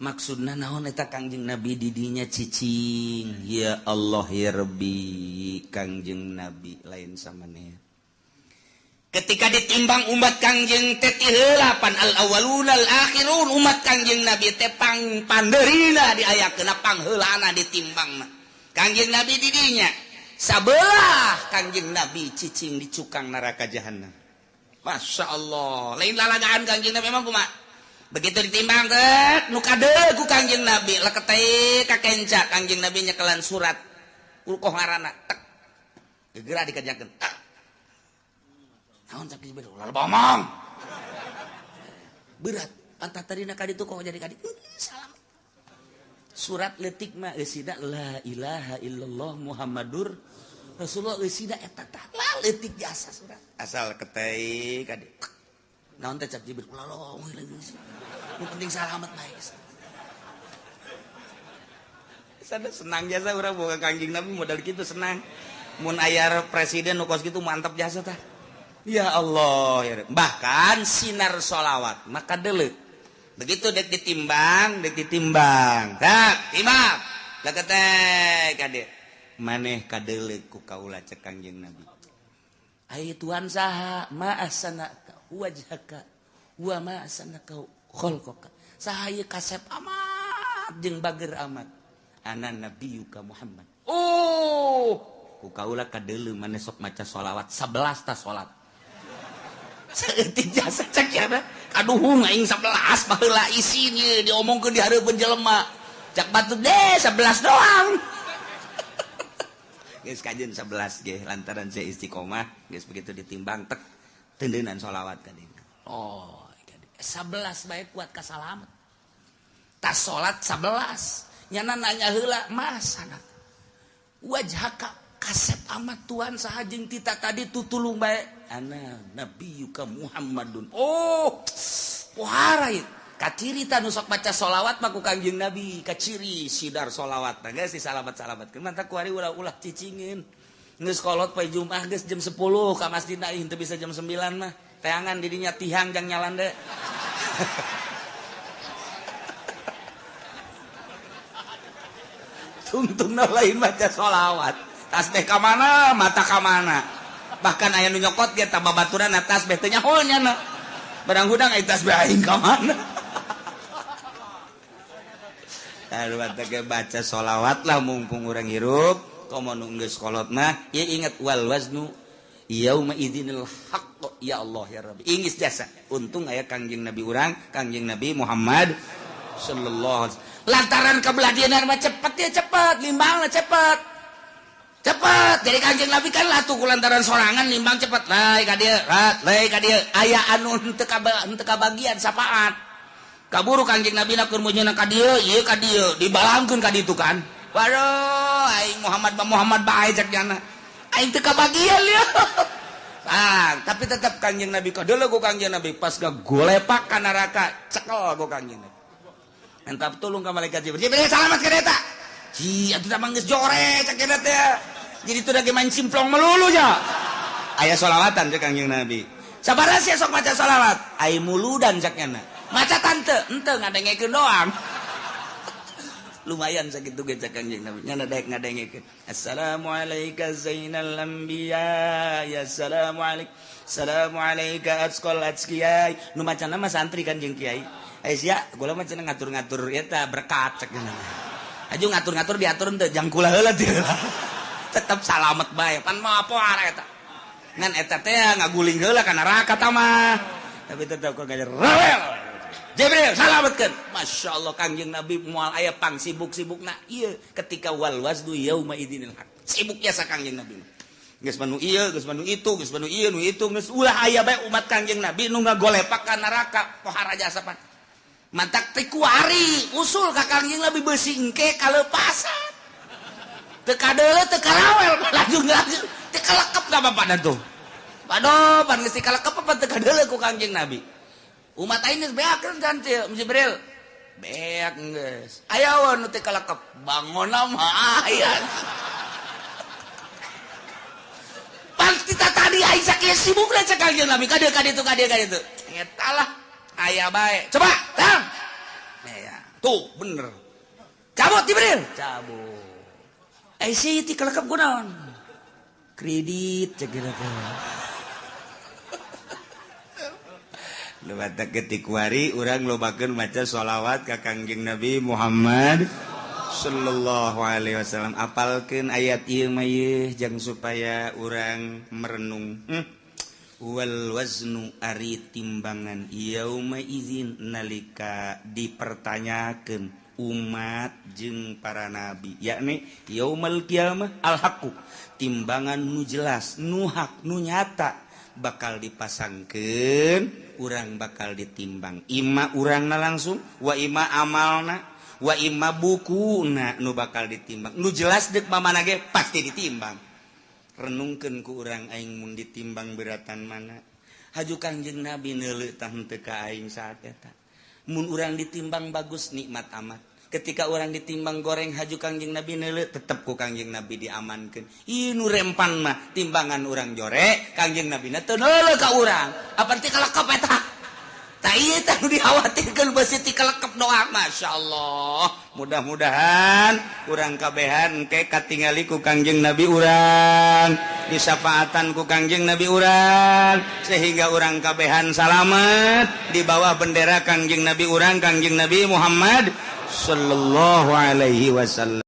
Maksudna naon eta Kangjeng Nabi di dinya cicing. Ya Allah ya Rabbi, Kangjeng Nabi lain samaneh. Ketika ditimbang umat Kangjeng teh ti heula pan al awwalun al akhirun umat Kangjeng Nabi teh pang pandeurina diayakeun pangheulana ditimbangna. Kangjeng Nabi di dinya sabelah Kangjeng Nabi cicing di cukang neraka jahanam. Masya Allah, lain lalagaan Kangjeng Nabi emang kumaha? Begitu ditimbang tet nu kadeul ku Kangjeng Nabi leketei ka kenca Kangjeng Nabi nyekelan surat urkoh ngaranna tek gegera dikerjakeun. Naon cak Jibril ulah bomong. Berat pantat tadina ka ditu kok jadi ka ditu. Salam. Surat leutik mah eusina la ilaha illallah Muhammadur Rasulullah eusina eta tah leutik jasa surat. Asal ketei ka ditu. Naon teh cak Jibril ulah lomong nu penting salamet bae. Sada senang jasa urang boga Kangjeng Nabi modal kitu senang. Mun aya presiden nu kos kitu mantap jasa tah. Ya Allah ya. Bahkan sinar sholawat maka deuleu. Begitu dek ditimbang, dek ditimbang. Tak, timbang. Leketek ka dieu. Maneh kadeuleu ku kaula cek Kangjeng Nabi. Ai Tuhan saha ma ahsana wajhaka wa ma ahsana khalqaka. Saha ieu kasep amat jeung bager amat. Ana nabiyuka Muhammad. Oh, ku kaula kadeuleu maneh sok maca sholawat 11 ta salat. Saeutik jasa cek ya kaduhung aing 11 baheula isin ieu diomongkeun di hareupeun jelema. Cak batur deh 11 doang. Geus kajeun 11 ge lantaran saya istiqomah geus begitu ditimbang tek tendeunan sholawat ka dieu. Oh, 11 bae kuat ka salamet. Tas salat 11. Nyana nanya heula masana. Wajhaka kasep amat Tuhan saha jeung tita tadi tutulung bae. Ana nabiyuka Muhammadun. Oh, pohara ieu. Kaciri ta nu sok maca sholawat mah ku Kangjeng Nabi, kaciri sidar sholawat. Nah geus disalamat-salamatkeun. Mantap ku ari ulah-ulah cicingin. Geus kolot poe Jumat geus jam 10 ka masjid aing teu bisa jam 9 mah. Teangan didinya tihang jang nyalande. Tungtungna lain maca sholawat. Tasbih ka mana, mata ka mana. Bahkan aya nu nyokot ge tambah baturan tasbih teu nyaho nyana. Barang hudang aya tasbih aing ka mana. Aduh baca baca sholawat lah mumpung urang hirup. Komo nu geus kolot mah ieu inget wal waznu yauma idzinil haqq ya Allah ya Rabbi. Ingis jasa. Untung aya Kangjeng Nabi urang, Kangjeng Nabi Muhammad sallallahu alaihi wasallam. Lantaran kebeladianan mah cepet ya cepet, limbangna cepet. Cepet. Jadi Kangjeng Nabi kan latuh ku lantaran sorangan limbang cepet. Lai ka dieu, lai ka dieu. Aya anu henteu kabagian sapaat. Kaburu Kangjeng Nabi na keur meunyeuna ka dieu, ieu ka dieu, dibalangkeun ka ditu kan. Waduh, aing Muhammad ba Muhammad bae cek nyana. Aing teu kabagian lieu. Ah, tapi tetap Kangjeng Nabi kadeuleu ku Kangjeng Nabi pas gagolepak ka neraka, cekel ku Kangjeng Nabi. Entap tulung ka malaikat Jibril. Jibril salamat ka eta. Ci atuh da mah geus jore cek eta teh. Jadi teu lagi main simplong melulu nya. Aya sholawatan cek Kangjeng Nabi. Sabaraha sia sok maca sholawat? Ai muludan cek nyana. Maca tante, henteu ngadengekeun doang. Lumayan sakitu ge cek Kangjeng Nabi. Nyana daek ngadengekeun. Assalamualaika zainal anbiya ya assalamualaik. Assalamualaika atqal atqiyai. Nu macana mah santri kan jeung kiai. Ai sia, kula mah cenah ngatur-ngatur eta berkat cek nyana. Aju ngatur-ngatur diatur henteu jang kula heula teh. Tetep salamet bae. Pan mah poar eta. Ngan eta teh ngaguling heula ka neraka ta mah. Tapi tetep kok gajer rawel. Jibril salametkeun. Masya Allah Kangjeng Nabi moal aya pang sibuk-sibukna ieu ketika wal waznu yauma idzinil haq. Sibuk jasa Kangjeng Nabi. Geus manu ieu, geus manu itu, geus manu ieu nu itu, geus ulah aya bae umat Kangjeng Nabi nu ngagolepak ka neraka pohara jasa pan. Mantak teh kuari usul ka Kangjeng Nabi beusi engke kalepasan. Teu kadeuleu teu karawel laju-laju teu kalekep ka bapana tuh. Waduh, pan geus kalekep apa teu kadeuleu ku Kangjeng Nabi. Umat aing geus beakeun kan teh Jibril. Beak geus. Aya we nu teu kalekep, bangonna mah aya. Pan kita tadi aing sakieu sibukna cek Kangjeng Nabi ka dieu ka ditu ka dieu ka ditu. Eta lah aya bae. Coba, tang. Ya, tuh bener. Cabut Jibril, cabut. Eh si ti kalekep kunaon? Kredit cek kira teh. Lewat ketikwari urang lobakeun maca sholawat ka Kangjeng Nabi Muhammad sallallahu alaihi wasallam. Apalkeun ayat ieu mah ieu jang supaya urang merenung. Wal waznu ari timbangan yauma izin nalika dipertanyakeun umat jeung para nabi, yakni yaumal kiamah, al haqqu timbangan nu jelas, nu hak, nu nyata bakal dipasangkeun. Urang bakal ditimbang, ima urangna langsung, wa ima amalna, wa ima bukuna nu bakal ditimbang. Nu jelas dek mamana ge pasti ditimbang. Renungkeun ku urang, aing mun ditimbang beratan mana? Haju Kangjeng Nabi neuleuh tah henteu ka aing saat eta. Mun urang ditimbang bagus, nikmat amat. Ketika orang ditimbang goreng, haju Kangjeng Nabi neuleuh, tetep ku Kangjeng Nabi diamankeun. Ih, nu rempan mah timbangan urang jore, Kangjeng Nabi na teu neuleuh ka urang. Apa ti kalekep eta? Tah, ieu tah nu dikhawatirkeun, beusi ti kalekep doa. Masya Allah, mudah-mudahan urang kabehan ke katingali ku Kangjeng Nabi urang, disafaatan ku Kangjeng Nabi urang, sehingga urang kabehan salamet di bawah bendera Kangjeng Nabi urang, Kangjeng Nabi Muhammad sallallahu alaihi wasallam.